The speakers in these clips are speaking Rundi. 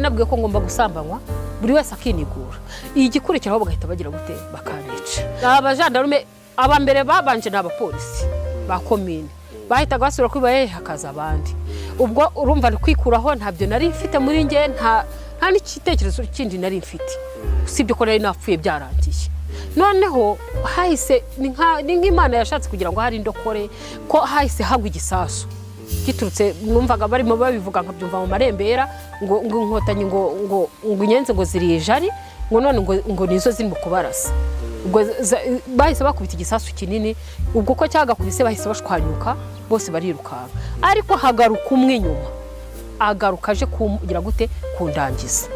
Nabwiye ko ngomba gusambanywa, buri wese akinigura, igikurikiraho bagahita bagira gute? Bakanyica. Abajandarume aba mbere babanje ni abapolisi ba komine, bahitaga basubira kuri bahehe, hakaza abandi. Ubwo urumva ni kwikuraho, ntabyo nari mfite muri nge, nta n'igitekerezo kindi nari mfite usibye ko nari napfuye, byarangiye. Noneho hahise ni nk'Imana yashatse kugira ngo hari indokore, ko hahise hagwa igisasu giturutse. Numvaga barimo babivuga, nkabyumva mu marembera, ngo Inkotanyi, ngo inyenzi, ngo ziriye jari, ngo none ngo nizo zirimo kubarasa. Ubwo bahise bakubita igisasu kinini. Ubwo ko cyagakubise, bahise bashwanyuka bose, barirukanka, ariko hagaruka umwe inyuma, agaruka aje kugira gute? Kundangiza.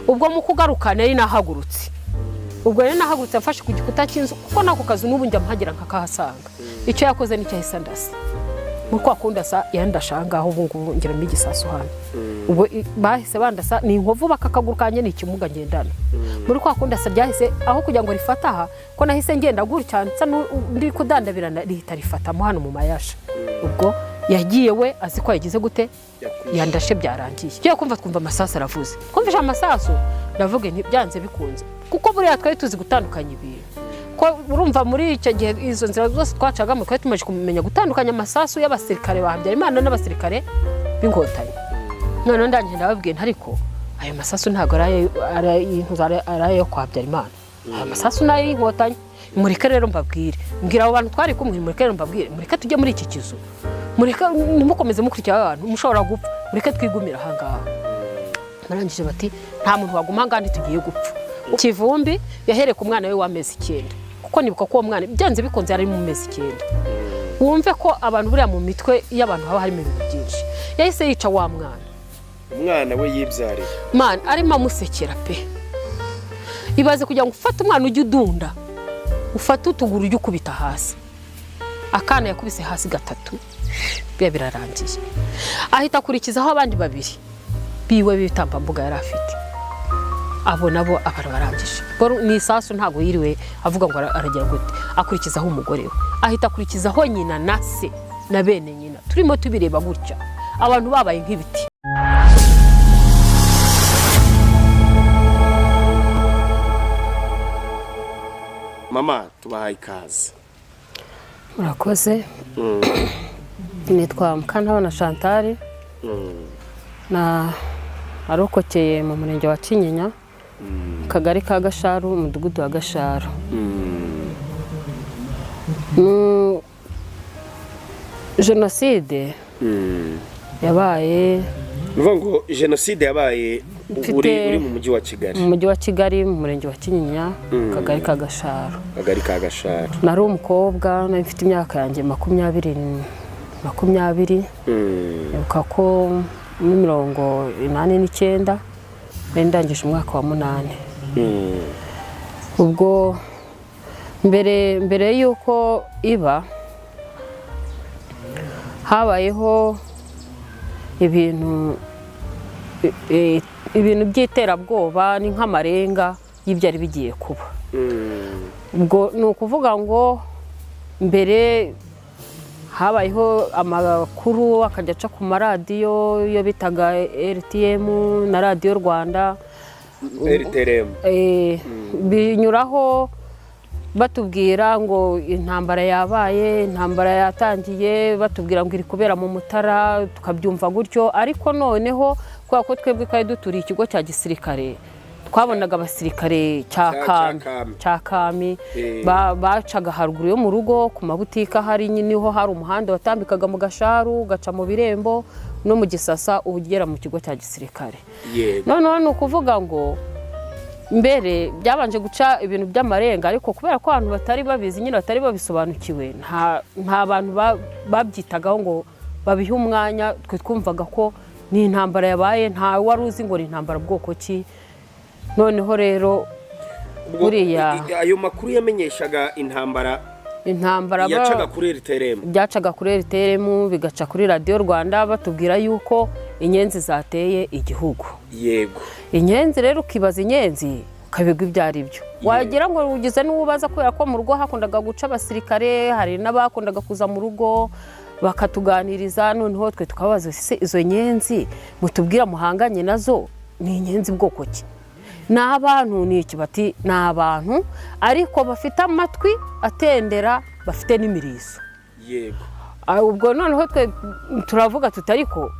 Ubwo mu kugaruka nari nahagurutse. Ubwo rero nahagurutse mfashe ku gikuta cy'inzu, kuko n'ako kazu n'ubu njya mpagera nkakahasanga. Icyo yakoze nicyo, yahise andasa. Muri kwa kundasa, yandashe aha ngaho, ubu ngubu ngeramo igisasu hano. Ubwo bahise bandasa, ni inkovu, bakakaguru kanjye ni ikimuga ngendana. Muri kwa kundasa, ryahise, aho kugira ngo rifate aha, ko nahise ngenda gutya nsa ndi kudandabirana, rihita rifatamo hano mu mayasha. Ubwo yagiye we azi ko yagize gute? Yandashe, byarangiye. Tugiye kumva, twumva amasasu aravuze. Twumvise amasasu, ndavuga nti byanze bikunze, kuko buriya twari tuzi gutandukanya ibintu, ko urumva muri icyo gihe izo nzira zose twacagamo twari tumaze kumenya gutandukanya amasasu y'abasirikare ba Habyarimana n'abasirikare b'Inkotanyi. Noneho ndangije ndababwira nti: "Ariko ayo masasu ntabwo ari ayo kwa Habyarimana, ayo masasu ni ay'Inkotanyi. Mureke rero mbabwire." Mbwira abo bantu twari kumwe: "Mureke rero mbabwire, mureke tujye muri iki kizu, mureke ntimukomeze mukurikira abantu, mushobora gupfa, mureke twigumire aha ngaha." Barangije bati: "Nta muntu waguma aha ngaha, ntitugiye gupfa." Kivumbi yahereye ku mwana we w'amezi 9, kuko nibuka ko uwo mwana byanze bikunze yari mu mezi 9. Wumve ko abantu buriya mu mitwe y'abantu haba harimo ibintu byinshi. Yahise yica wa mwana. Umwana we yibyariye? Man, arimo amusekera pe. Ibaze kugira ngo ufate umwana ujye udunda, ufate utuguru ujye ukubita hasi. Akana yakubise hasi gatatu, biba birarangiye. Ahita akurikizaho abandi babiri biwe b'ibitambambuga yari afite, abo nabo aba barangije. Ni isasu, ntabwo yiriwe avuga ngo aragira gute. Akurikizaho umugore we, ahita akurikizaho nyina na se na bene nyina. Turimo tubireba gutya, abantu babaye nk'ibiti. Mama, tubahaye ikaze. Murakoze. Nitwa Mukantabana Chantal, na arokokeye mu murenge wa Kinyinya, mu kagari ka Gasharu, umudugudu wa Gasharu. Jenoside yabaye Ni ukuvuga ngo jenoside yabaye uri mu mujyi wa Kigali? Mu mujyi wa Kigali, mu murenge wa Kinyinya, mu kagari ka Gasharu. Akagari ka Gasharu. Nari umukobwa, nari mfite imyaka yanjye 20. Nibuka ko muri 89 nari ndangije umwaka wa munani. Ubwo mbere y'uko iba, habayeho ibintu by'iterabwoba, ni nk'amarenga y'ibyari bigiye kuba. Ubwo ni ukuvuga ngo mbere habayeho amakuru akajya aca ku maradiyo, iyo bitaga RTM na Radiyo Rwanda. RTRM. Binyuraho batubwira ngo intambara yabaye, intambara yatangiye, batubwira ngo iri kubera mu Mutara, tukabyumva gutyo. Ariko noneho kubera ko twebwe twari duturiye ikigo cya gisirikare, twabonaga abasirikare cya Cya Kami. Kami. Cya Kami. Bacaga haruguru yo mu rugo ku mabutike ahari nyine, niho hari umuhanda watambikaga mu Gasharu, ugaca mu Birembo no mu Gisasa, ugera mu kigo cya gisirikare. Noneho ni ukuvuga ngo mbere byabanje guca ibintu by'amarenga, ariko kubera ko abantu batari babizi nyine, batari babisobanukiwe, nta bantu babyitagaho ngo babihe umwanya. Twe twumvaga ko ni intambara yabaye, nta wari uzi ngo ni intambara bwoko ki. Noneho rero Ubwo buriya ayo makuru yamenyeshaga intambara intambara yacaga kuri RTRM? Byacaga kuri RTRM, bigaca kuri Radiyo Rwanda, batubwira yuko inyenzi zateye igihugu. Inyenzi rero, ukibaza inyenzi, ukabigwa ibyo ari byo, wagira ngo ugize n'uwubaza, kubera ko mu rugo hakundaga guca abasirikare, hari n'abakundaga kuza mu rugo bakatuganiriza. Noneho twe tukababaza: "Ese izo nyenzi mutubwira muhanganye nazo?" Ni inyenzi bwoko ki? Ni abantu? Ni iki? Bati ni abantu, ariko bafite amatwi atendera, bafite n'imirizo. Ubwo noneho twe turavuga tuti ariko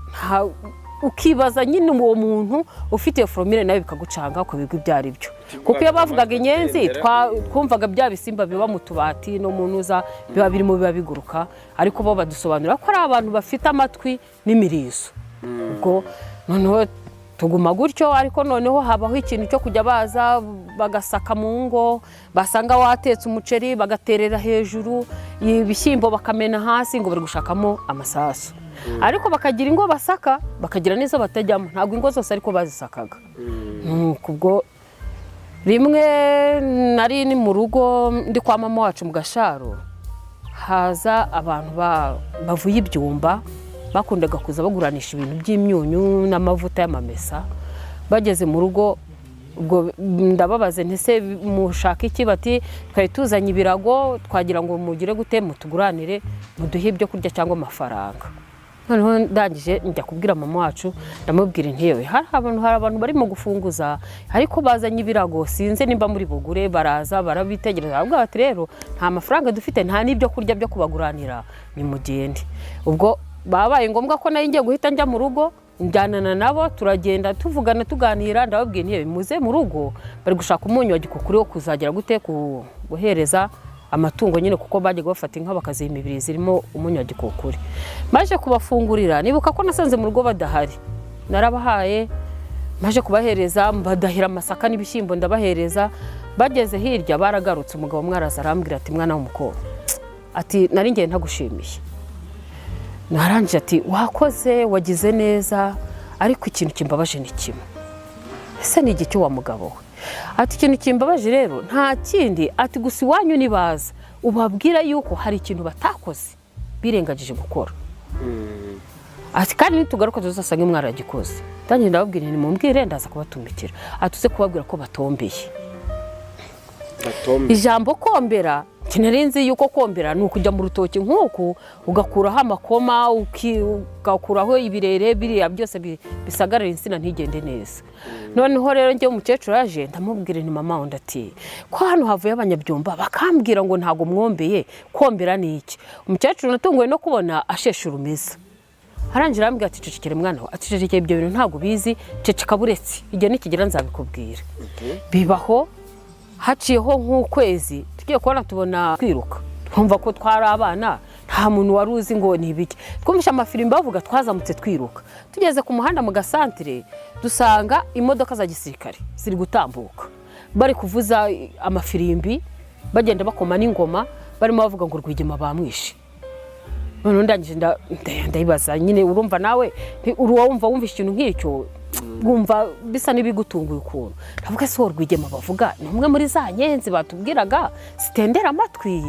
ukibaza nyine uwo muntu ufite iyo formule nawe bikagucanga ukabigwa ibyo ari byo, kuko iyo bavugaga inyenzi twumvaga bya bisimba biba mu tubati no mu ntuza, biba birimo biba biguruka, ariko bo badusobanurira ko ari abantu bafite amatwi n'imirizo. Ubwo noneho tuguma gutyo, ariko noneho habaho ikintu cyo kujya baza bagasaka mu ngo, basanga watetse umuceri bagaterera hejuru, ibishyimbo bakamena hasi, ngo bari gushakamo amasasu. Ariko bakagira ingo basaka, bakagira n'izo batajyamo. Ntabwo ingo zose ariko bazisakaga. Nuko ubwo rimwe nari ni mu rugo, ndi kwa mama wacu mu Gasharo, haza abantu bavuye ibyumba, bakundaga kuza baguranisha ibintu by'imyunyu n'amavuta y'amamesa. Bageze mu rugo, ubwo ndababaza nti: "Se mushaka iki?" Bati: "Twari tuzanye ibirago, twagira ngo mugire gute, mutuguranire, muduhe ibyo kurya cyangwa amafaranga." Noneho ndangije njya kubwira mama wacu, ndamubwira nti: "Yewe, hari abantu barimo gufunguza, ariko bazanye ibirago, sinzi nimba muri bugure." Baraza barabitegereza, baravuga bati: "Rero nta mafaranga dufite, nta n'ibyo kurya byo kubaguranira, nimugende." Ubwo babaye ngombwa ko nayo ngiye guhita njya mu rugo, njyanana nabo, turagenda, tuvugana, tuganira. Ndababwira nti: "Muze mu rugo, bari gushaka umunyu wa gikukuri wo kuzagira gute, guhereza amatungo nyine," kuko bajyaga bafata inka bakaziha imibiri zirimo umunyu wa gikukuri. Maje kubafungurira, nibuka ko nasanze mu rugo badahari, narabahaye. Maje kubahereza, mbadahira amasaka n'ibishyimbo, ndabahereza. Bageze hirya baragarutse. Umugabo umwe araza arambwira ati: "Mwana w'umukobwa," ati, "nari ngiye ntagushimiye." Narangije ati: "Wakoze, wagize neza, ariko ikintu kimbabaje ni kimwe." "Ese ni igiki, wa mugabo we?" Ati: "Ikintu kimbabaje rero nta kindi," ati, "gusa iwanyu nibaza ubabwira yuko hari ikintu batakoze, birengagije gukora," ati, "kandi nitugaruka tuzasanga mwaragikoze." Ndangiye ndababwira nti: "Mumbwire, ndaza kubatumikira." Ati: "Uze kubabwira ko batombeye." Batombe? Ijambo kombera nari nzi yuko kombera ni ukujya mu rutoki nk'uku, ugakuraho amakoma, ugakuraho ibirere, biriya byose bisagarira insina ntigende neza. Noneho rero njyewe umukecuru yaje, ndamubwira nti: "Mama," undi ati, "ko hano havuye abanyabyumba bakambwira ngo ntabwo mwombeye, kombera ni iki?" Umukecuru natunguwe no kubona asheshe urumeza. Arangije arambwira ati: "Cecekere mwana we," ati, "cecekere, ibyo bintu ntabwo ubizi, ceceka buretse igihe nikigera nzabikubwira." Bibaho haciyeho nk'ukwezi, tugiye kubona tubona twiruka, twumva ko twari abana, nta muntu wari uzi ngo ni ibiki. Twumvishe amafirimbi bavuga, twazamutse twiruka. Tugeze ku muhanda mu gasantire, dusanga imodoka za gisirikare ziri gutambuka, bari kuvuza amafirimbi, bagenda bakoma n'ingoma, barimo bavuga ngo Rwigema bamwishe. Noneho ndangije ndayibaza nyine, urumva nawe uruwa wumva wumva ikintu nk'icyo, wumva bisa n'ibigutunguye ukuntu. Ndavuga: "Se uwo Rwigema bavuga ni umwe muri za nyenzi batubwiraga zitendera amatwi,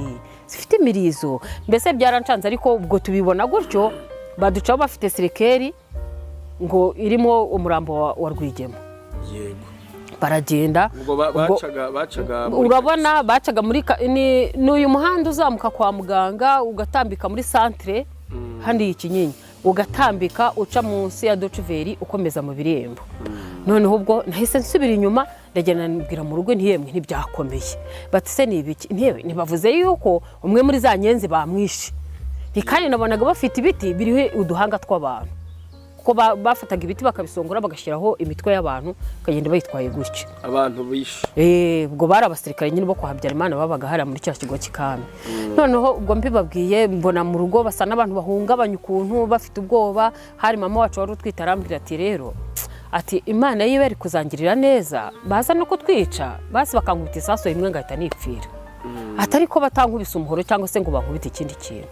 zifite imirizo?" Mbese byarancanze, ariko ubwo tubibona gutyo, baducaho bafite cercueil ngo irimo umurambo wa Rwigema. Baragenda. Ubwo bacaga muri Urabona bacaga muri ni uyu muhanda uzamuka kwa muganga, ugatambika muri santire hano iyi Kinyinya, ugatambika uca munsi ya docuveri, ukomeza mu birembo. Noneho ubwo nahise nsubira inyuma, ndagenda mbwira mu rugo ntiyemwe, ntibyakomeye. Bati: "Se ni ibiki?" Ntiyewe, ntibavuze yuko umwe muri za nyenzi bamwishe. Nti kandi nabonaga bafite ibiti biriho uduhanga tw'abantu, kuko bafataga ibiti bakabisongora, bagashyiraho imitwe y'abantu, bakagenda bayitwaye gutyo. Abantu bishe? Ubwo bari abasirikare nyine bo kwa Habyarimana, babaga hariya muri cya kigo cy'ikami. Noneho ubwo mbibabwiye, mbona mu rugo basa n'abantu bahungabanya ukuntu, bafite ubwoba. Hari mama wacu wari utwite, arambwira ati: "Rero," ati, "Imana yiwe yari kuzangirira neza, baza no kutwica basi bakankubita isasu rimwe ngahita nipfira," ati, "ariko batankubise umuhoro cyangwa se ngo bankubite ikindi kintu."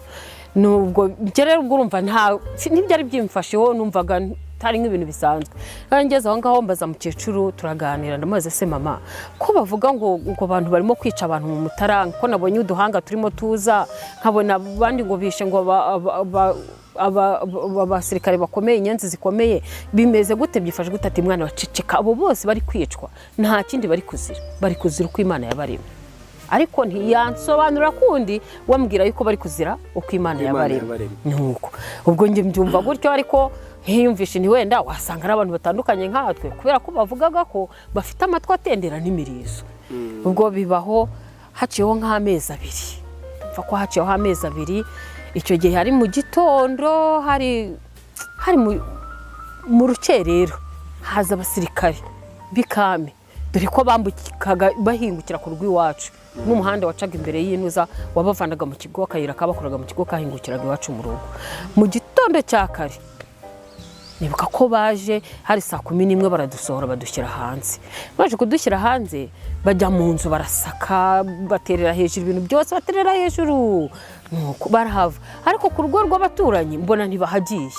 Nubwo njye rero ubwo urumva nta ntibyari byimfasheho, numvaga atari nk'ibintu bisanzwe. Kandi ngeze aho ngaho mbaza mukecuru, turaganira, ndamubaza: "Se mama, ko bavuga ngo abantu barimo kwica abantu mu Mutara, ko nabonye uduhanga turimo tuza, nkabona abandi ngo bishe ngo abasirikare bakomeye, inyenzi zikomeye, bimeze gute, byifashe gute?" Ati: "Mwana, waceceka, abo bose bari kwicwa nta kindi bari kuzira, bari kuzira uko Imana yabaremye." Ariko ntiyansobanura kundi, wambwira yuko bari kuzira uko Imana Imana yabaremye. Yabaremye. Nuko ubwo njye mbyumva gutyo, ariko Nkiyumvishe nti wenda wasanga ari abantu batandukanye nkatwe, kubera ko bavugaga ko bafite amatwi atendera n'imirizo. Ubwo bibaho, haciyeho nk'amezi 2, mva ko haciyeho amezi 2. Icyo gihe hari mu gitondo, hari mu rukerera, haza abasirikare b'ikame, dore ko bambukaga bahingukira ku rw'iwacu n'umuhanda wacaga imbere y'intuza wabavanaga mu kigo, akayira kabakoraga mu kigo kahingukiraga iwacu mu rugo. Mu gitondo cya kare, nibuka ko baje hari saa 11, baradusohora badushyira hanze. Baje kudushyira hanze, bajya mu nzu barasaka, baterera hejuru ibintu byose, baterera hejuru, nuko barahava. Ariko ku rugo rw'abaturanyi mbona ntibahagiye,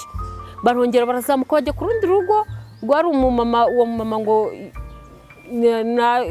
barongera barazamuka bajya ku rundi rugo rwari umumama. Uwo mumama ngo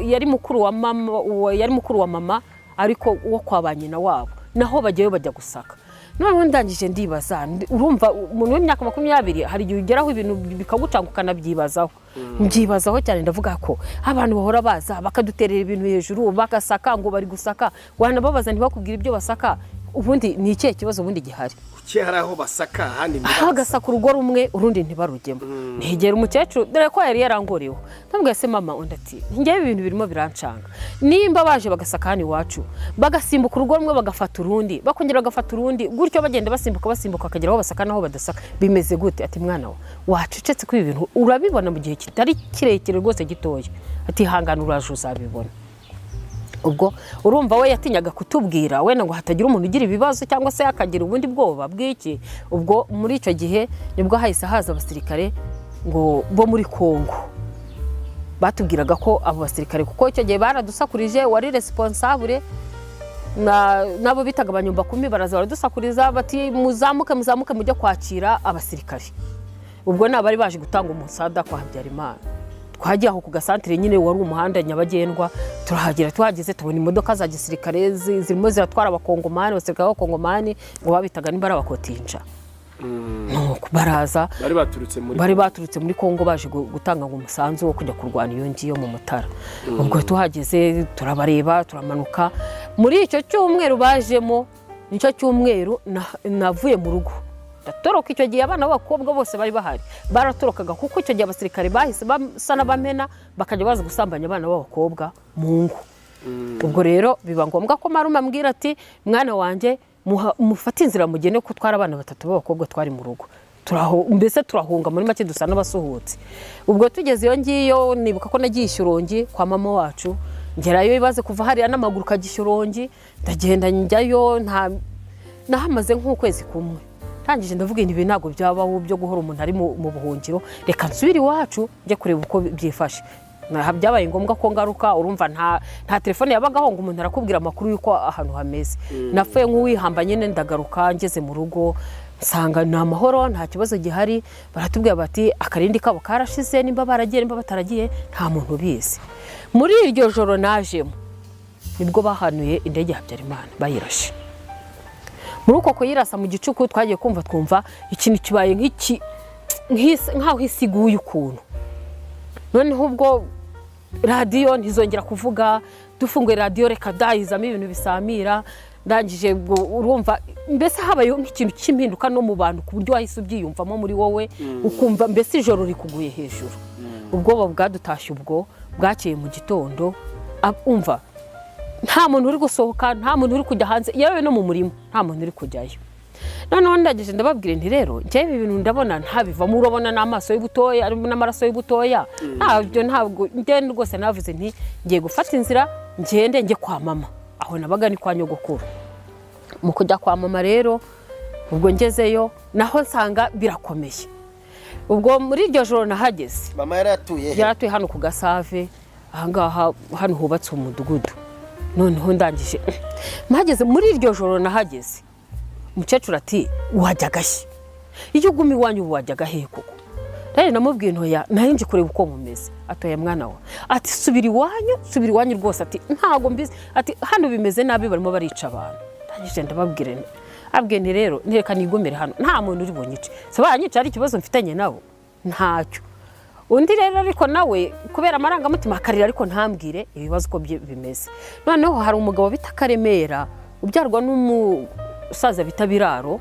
yari mukuru wa mama, yari mukuru wa mama ariko uwo kwa ba nyina wabo, naho bajyayo bajya gusaka. Noneho ndangije ndibaza, urumva umuntu w'imyaka 20 hari igihe ugeraho ibintu bikagucanga ukanabyibazaho. Mbyibazaho cyane, ndavuga ko abantu bahora baza bakaduterera ibintu hejuru, bagasaka ngo bari gusaka, wanababaza ntibakubwire ibyo basaka. Ubundi ni ikihe kibazo ubundi gihari? Kuki hari aho basaka ahandi ntibasake? Bagasaka urugo rumwe, urundi ntibarujyemo. Ntegera umukecuru, dore ko yari yarangoriwe, ndamubwira: "Se mama?" Undi ati: "Njyewe ibintu birimo birancanga. Nimba baje bagasaka hano iwacu, bagasimbuka urugo rumwe bagafata urundi, bakongera bagafata urundi gutyo, bagenda basimbuka basimbuka, bakagera aho basaka n'aho badasaka, bimeze gute?" Ati: "Mwana we, wacecetse ko ibi bintu urabibona mu gihe kitari kirekire rwose, gitoya." Ati: "Hangana, uraje uzabibona." Ubwo urumva we yatinyaga kutubwira wenda ngo hatagira umuntu ugira ibibazo cyangwa se akagira ubundi bwoba bw'iki. Ubwo muri icyo gihe nibwo hahise haza abasirikare ngo bo muri Kongo. Batubwiraga ko abo basirikare, kuko icyo gihe baradusakurije, wari responsable nabo bitaga abanyumbakumi, baraza baradusakuriza bati: "Muzamuke, muzamuke mujye kwakira abasirikare." Ubwo ni abari baje gutanga umusada kwa Habyarimana. Twagiye aho ku gasantire nyine, wari umuhanda nyabagendwa, turahagera. Tuhageze tubona imodoka za gisirikare zirimo ziratwara abakongomani, abasirikare b'abakongomani ngo babitaga nimba ari abakotinja. Nuko baraza. Bari baturutse muri Bari baturutse muri Kongo baje gutanga ngo umusanzu wo kujya kurwana iyo ngiyo mu Mutara. Ubwo tuhageze turabareba, turamanuka. Muri icyo cyumweru bajemo, nicyo cyumweru navuye mu rugo ndatoroka. Icyo gihe abana b'abakobwa bose bari bahari baratorokaga, kuko icyo gihe abasirikare bahise basa n'abamena, bakajya baza gusambanya abana b'abakobwa mu ngo. Ubwo rero biba ngombwa ko marume ambwira ati: "Mwana wanjye, mufate inzira mugende," ko twari abana batatu b'abakobwa twari mu rugo. Mbese turahunga muri make, dusa n'abasuhutse. Ubwo tugeze iyo ngiyo, nibuka ko nagiye Ishyorongi kwa mama wacu, ngerayo ibaze kuva hariya n'amaguru ukajya Ishyorongi. Ndagenda njyayo, nta nahamaze nk'ukwezi kumwe. Ndangije ndavuga ibi ntabwo byabaho byo guhora umuntu ari mu buhungiro, reka nsubire iwacu njye kureba uko byifashe. Byabaye ngombwa ko ngaruka. Urumva nta telefone yabagaho ngo umuntu arakubwira amakuru y'uko ahantu hameze. Napfuye nk'uwihamba nyine, ndagaruka. Ngeze mu rugo nsanga ni amahoro, nta kibazo gihari. Baratubwira bati akarindi kabo karashize, nimba baragiye nimba bataragiye nta muntu ubizi. Muri iryo joro najemo nibwo bahanuye indege ya Habyarimana, bayirashe. Muri uko kuyirasa mu gicuku, twagiye kumva twumva ikintu kibaye nk'iki, nk'aho isi iguye ukuntu. Noneho ubwo radiyo ntizongera kuvuga, dufunguye radiyo reka dayizamo ibintu bisamira. Ndangije ubwo urumva mbese habayeho nk'ikintu cy'impinduka no mu bantu, ku buryo wahise ubyiyumvamo muri wowe, ukumva mbese ijoro rikuguye hejuru. Ubwoba bwadutashye. Ubwo bwakeye mu gitondo, umva nta muntu uri gusohoka, nta muntu uri kujya hanze, yewe no mu murima nta muntu uri kujyayo. Noneho ndangije ndababwira nti: "Rero njyewe ibi bintu ndabona ntabivamo, urabona n'amaso y'ubutoya n'amaraso y'ubutoya ntabyo, ntabwo njye rwose." Navuze nti: "Ngiye gufata inzira ngende njye kwa mama." Aho nabaga ni kwa nyogokuru. Mu kujya kwa mama rero, ubwo ngezeyo naho nsanga birakomeye. Ubwo muri iryo joro nahageze. Mama yari atuye he? Yari atuye hano ku Gasave, ahangaha hano hubatse umudugudu. Noneho ndangije mpageze, muri iryo joro nahageze, umukecuru ati: "Wajyaga he? Iyo uguma iwanyu ubu wajyaga he koko?" Rero namubwiye ntoya nari nje kureba uko mumeze. Atoya mwana we, ati: "Subira iwanyu, subira iwanyu rwose." Ati: "Ntabwo mbizi." Ati: "Hano bimeze nabi, barimo barica abantu." Ndangije ndababwira nti, abwiye nti: "Rero ntereka nigumire hano, nta muntu uri bunyice, se banyica hari ikibazo mfitanye nabo? Ntacyo." Undi rero ariko nawe kubera amarangamutima akarira, ariko ntambwire ibibazo uko bimeze. Noneho hari umugabo bita Karemera ubyarwa n'umusaza bita Biraro.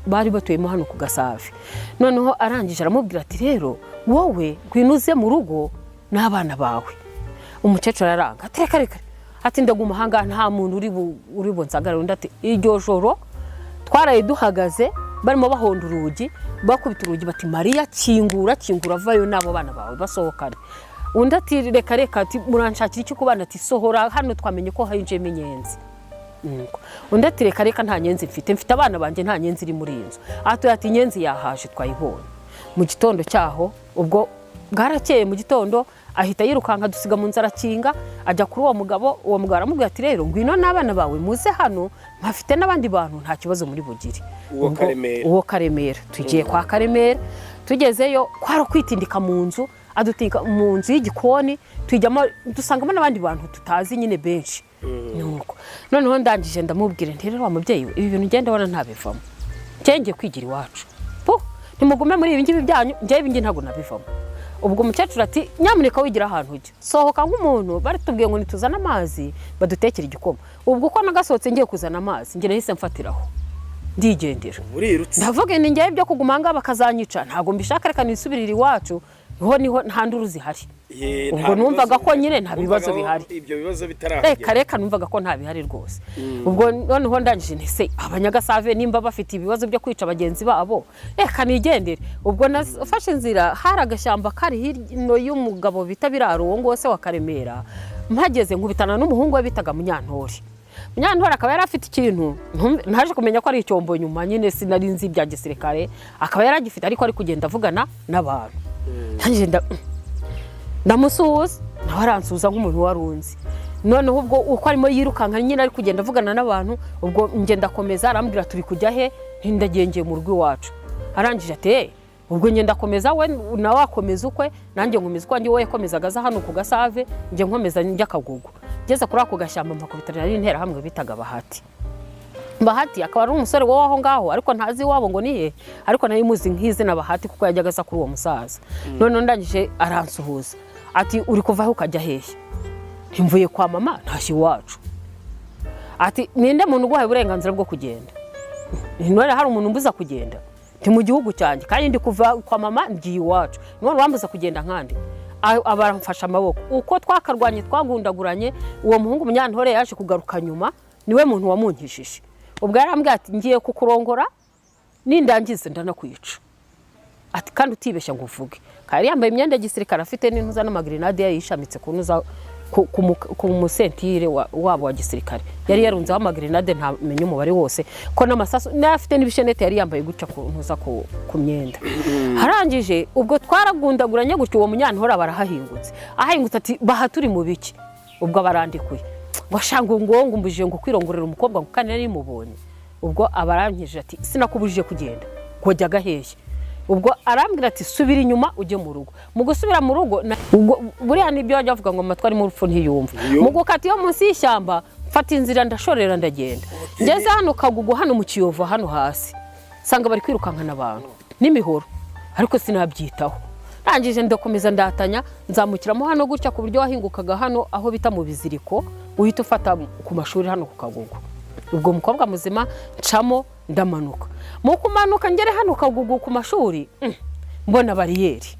Bari batuyemo hano ku Gasave. Noneho arangije aramubwira ati: "Rero wowe ngwino uze mu rugo n'abana bawe." Umukecuru araranga ati: "Reka reka," ati: "Ndaguma ahangaha, nta muntu uri bunsagare." Undi ati: "Iryo joro twaraye duhagaze, barimo bahonda urugi, bakubita urugi, bati: 'Mariya, kingura, kingura, vayo n'abo bana bawe basohokane.'" Undi ati: "Reka reka," ati: "Muranshakira iki ku bana?" Ati: "Sohora hano, twamenye ko hinjiyemo inyenzi." Nuko undi ati: "Reka reka, nta nyenzi mfite, mfite abana banjye, nta nyenzi iri muri iyi nzu." Atuye ati: "Inyenzi yahaje, twayibonye mu gitondo cyaho." Ubwo bwarakeye mu gitondo, ahita yirukanka, dusiga mu nzu, arakinga, ajya kuri uwo mugabo. Uwo mugabo aramubwira ati: "Rero ngwino n'abana bawe muze hano, mpafite n'abandi bantu, nta kibazo muri bugire." Uwo Karemera. Uwo Karemera. Tugiye kwa Karemera, tugezeyo kwari ukwitindika mu nzu, adutinka mu nzu y'igikoni, tujyamo dusangamo n'abandi bantu tutazi nyine benshi. Nuko noneho ndangije ndamubwira nti: "Rero wa mubyeyi we, ibi bintu ngenda ndabona ntabivamo, njye ngiye kwigira iwacu pu, ntimugume muri ibi ngibi byanyu, njyewe ibi ngibi ntabwo nabivamo." Ubwo umukecuru ati: "Nyamuneka wigira ahantu ujya, sohoka nk'umuntu." Bari tubwiye ngo nituzane amazi badutekere igikoma. Ubwo uko nagasohotse ngiye kuzana amazi, njye nahise mfatiraho ndigendera. Urirutse. Ndavuga ni ngewe ibyo kuguma ahangaha bakazanyica ntabwo mbishaka, reka nisubirire iwacu, niho niho nta nduru zihari. Ye, Ubwo nta numvaga bibazo ko bihari. nyine nta bibazo Numvaga ko bihari. Ibyo bibazo bitarahagera. Reka reka, numvaga ko nta bihari rwose. Ubwo noneho ndangije nti: "Se Abanyagasave nimba bafite ibibazo byo kwica bagenzi babo, reka nigendere." Ubwo nafashe inzira, hari agashyamba kari hino y'umugabo bita Biraro, uwo nguwo se wa Karemera. Mpageze nkubitana n'umuhungu we bitaga Munyantore. Munyantore akaba yari afite ikintu naje kumenya ko ari icyombo nyuma nyine, sinari nzi ibya gisirikare, akaba yari agifite ariko ari kugenda avugana n'abantu. Ndangije ndamusuhuza, nawe aransuhuza nk'umuntu wari unzi. Noneho ubwo uko arimo yirukanka nyine ari kugenda avugana n'abantu, ubwo njye ndakomeza. Arambwira: "Turi kujya he?" Ndagengeye mu rugo iwacu. Arangije ati: "Eh." Ubwo njye ndakomeza, we nawe akomeza ukwe, nanjye nkomeza ukwanjye. We yakomezaga aza hano ku Gasave, njye nkomeza njya Kagugu. Ngeze kuri ako gashyamba mpakubitana n'interahamwe bitaga Bahati. Bahati akaba ari umusore wo aho ngaho, ariko ntazi iwabo ngo ni he, ariko nari muzi nk'izina Bahati kuko yajyaga aza kuri uwo musaza. Noneho ndangije aransuhuza ati: "Uri kuva aho ukajya hehe?" "Ntimvuye kwa mama, ntashye iwacu." Ati: "Ninde muntu uguhaye uburenganzira bwo kugenda?" "None hari umuntu umbuza kugenda? Ndi mu gihugu cyanjye kandi ndi kuva kwa mama ngiye iwacu, none urambuza kugenda nkandi?" Abaramfashe amaboko. Uko twakarwanye, twagundaguranye, uwo muhungu Munyantore yaje kugaruka nyuma, niwe muntu wamunkishije. Ubwo yarambwiye ati: "Ngiye kukurongora, nindangiza ndanakwica," ati: "Kandi utibeshya ngo uvuge." Kari yambaye imyenda ya gisirikare, afite n'intuza n'amagrenade yayishamitse ku ntuza ku musentire wabo wa gisirikare, yari yarunzeho amagrenade, ntamenye umubare wose ko n'amasasu, n'afite afite n'ibishenete yari yambaye gutya ku ntuza ku myenda. Arangije ubwo twaragundaguranye gutyo, uwo Munyantore barahahingutse, ahahingutse ati: "Baha, turi mu biki?" Ubwo abarandikuye ngo ashanga ngo ngumbujije ngo kwirongorera umukobwa, ngo kandi nari mubonye. Ubwo abarangije ati: "Sinakubujije kugenda, ngo jyaga hehe?" Ubwo arambwira ati: "Subira inyuma ujye mu rugo." Mu gusubira mu rugo ubwo buriya nibyo bajya bavuga ngo amatwi arimo urupfu ntiyumva. Ntiyumva. Mu gukata iyo munsi y'ishyamba, mfata inzira, ndashorera, ndagenda, ngeze hano Kagugu, hano mu Kiyovu, hano hasi, nsanga bari kwirukankana abantu n'imihoro, ariko sinabyitaho. Ndangije ndakomeza, ndatanya, nzamukiramo hano gutya, ku buryo wahingukaga hano aho bita mu Biziriko, uhita ufata ku mashuri hano ku Kagugu. Ubwo umukobwa muzima ncamo, ndamanuka. Mu kumanuka ngere hano Kagugu ku mashuri, mbona bariyeri.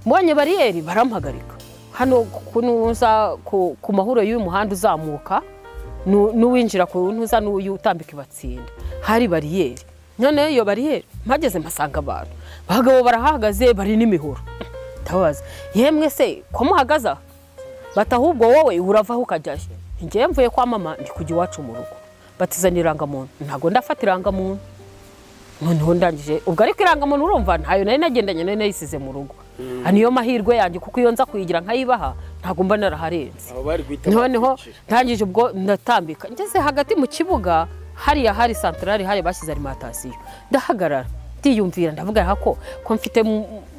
Mbonye bariyeri barampagarika hano kunuza ku mahuro y'uyu muhanda uzamuka n'uwinjira ku ntuza n'uyu utambika ibatsinda, hari bariyeri. Noneho iyo bariyeri mpageze mpasanga abantu, abagabo barahagaze, bari n'imihoro. Ndababaza: "Yemwe se ko muhagaze aha?" Bati: "Ahubwo wowe uravaho ukajyayo?" "Njyewe mvuye kwa mama, ndi kujya iwacu mu rugo." Batizana irangamuntu. "Ntabwo ndafata irangamuntu." Noneho ndangije ubwo, ariko irangamuntu urumva ntayo nari nagendanye, nari nayisize mu rugo. Aha niyo mahirwe yanjye, kuko iyo nza kuyigira nkayibaha ntabwo mba naraharenze. Aho bari guhita Noneho bakwicira. ndangije ubwo ndatambika, ngeze hagati mu kibuga hariya hari santarari, hariya bashyize alimentation, ndahagarara, ndiyumvira, ndavuga ko mfite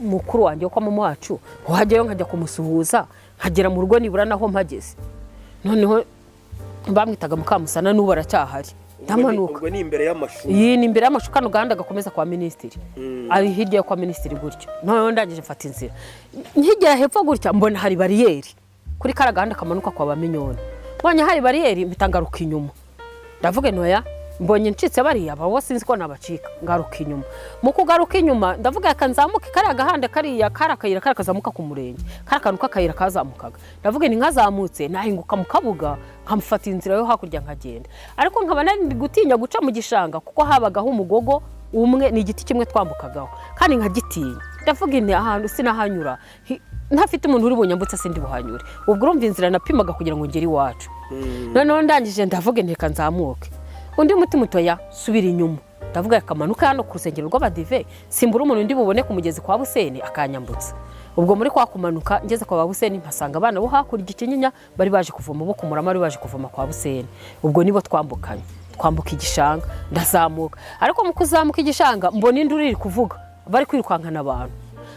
mukuru wanjye wo kwa mama wacu, wajyayo nkajya kumusuhuza, nkagera mu rugo nibura naho mpageze. Noneho bamwitaga Mukamusana, n'ubu aracyahari. Ndamanuka. Ubwo ni imbere y'amashuri. Iyi ni imbere y'amashuri, kano gahanda gakomeza kwa minisitiri, ari hirya yo kwa minisitiri gutyo. Noneho ndangije mfata inzira, nkigera hepfo gutya mbona hari bariyeri kuri kariya gahanda kamanuka kwa Baminyoni. Mbonye hari bariyeri mpita ngaruka inyuma, ndavuga ntoya Mbonye ncitse bariya bo, sinzi ko nabacika. Ngaruka inyuma. Mu kugaruka inyuma, ndavuga reka nzamuke kariya gahanda, kariya kari akayira, kariya kazamuka ku murenge, kari akantu k'akayira kazamukaga. Ndavuga ni nkazamutse nahinguka mu Kabuga, nkamufata inzira yo hakurya nkagenda, ariko nkaba nari ndi gutinya guca mu gishanga kuko habagaho umugogo umwe, ni igiti kimwe twambukagaho kandi nkagitinya. Ndavuga nti ahantu sinahanyura ntafite umuntu uri bunyambutse, sindi buhanyure. Ubwo urumva inzira napimaga kugira ngo ngere iwacu. Noneho ndangije ndavuga nti reka nzamuke. Undi mutima utoya, subira inyuma. Ndavuga reka manuke hano ku rusengero rw'Abadive, simbura umuntu undi bubone ku mugezi kwa Buseni akanyambutsa. Ubwo muri kwa kumanuka, ngeze kwa Buseni, mpasanga abana bo hakurya Ikinyinya bari baje kuvoma, bo ku Murama bari baje kuvoma kwa Buseni. Ubwo nibo twambukanye, twambuka igishanga, ndazamuka. Ariko mu kuzamuka igishanga mbona induru iri kuvuga, bari kwirukankana abantu.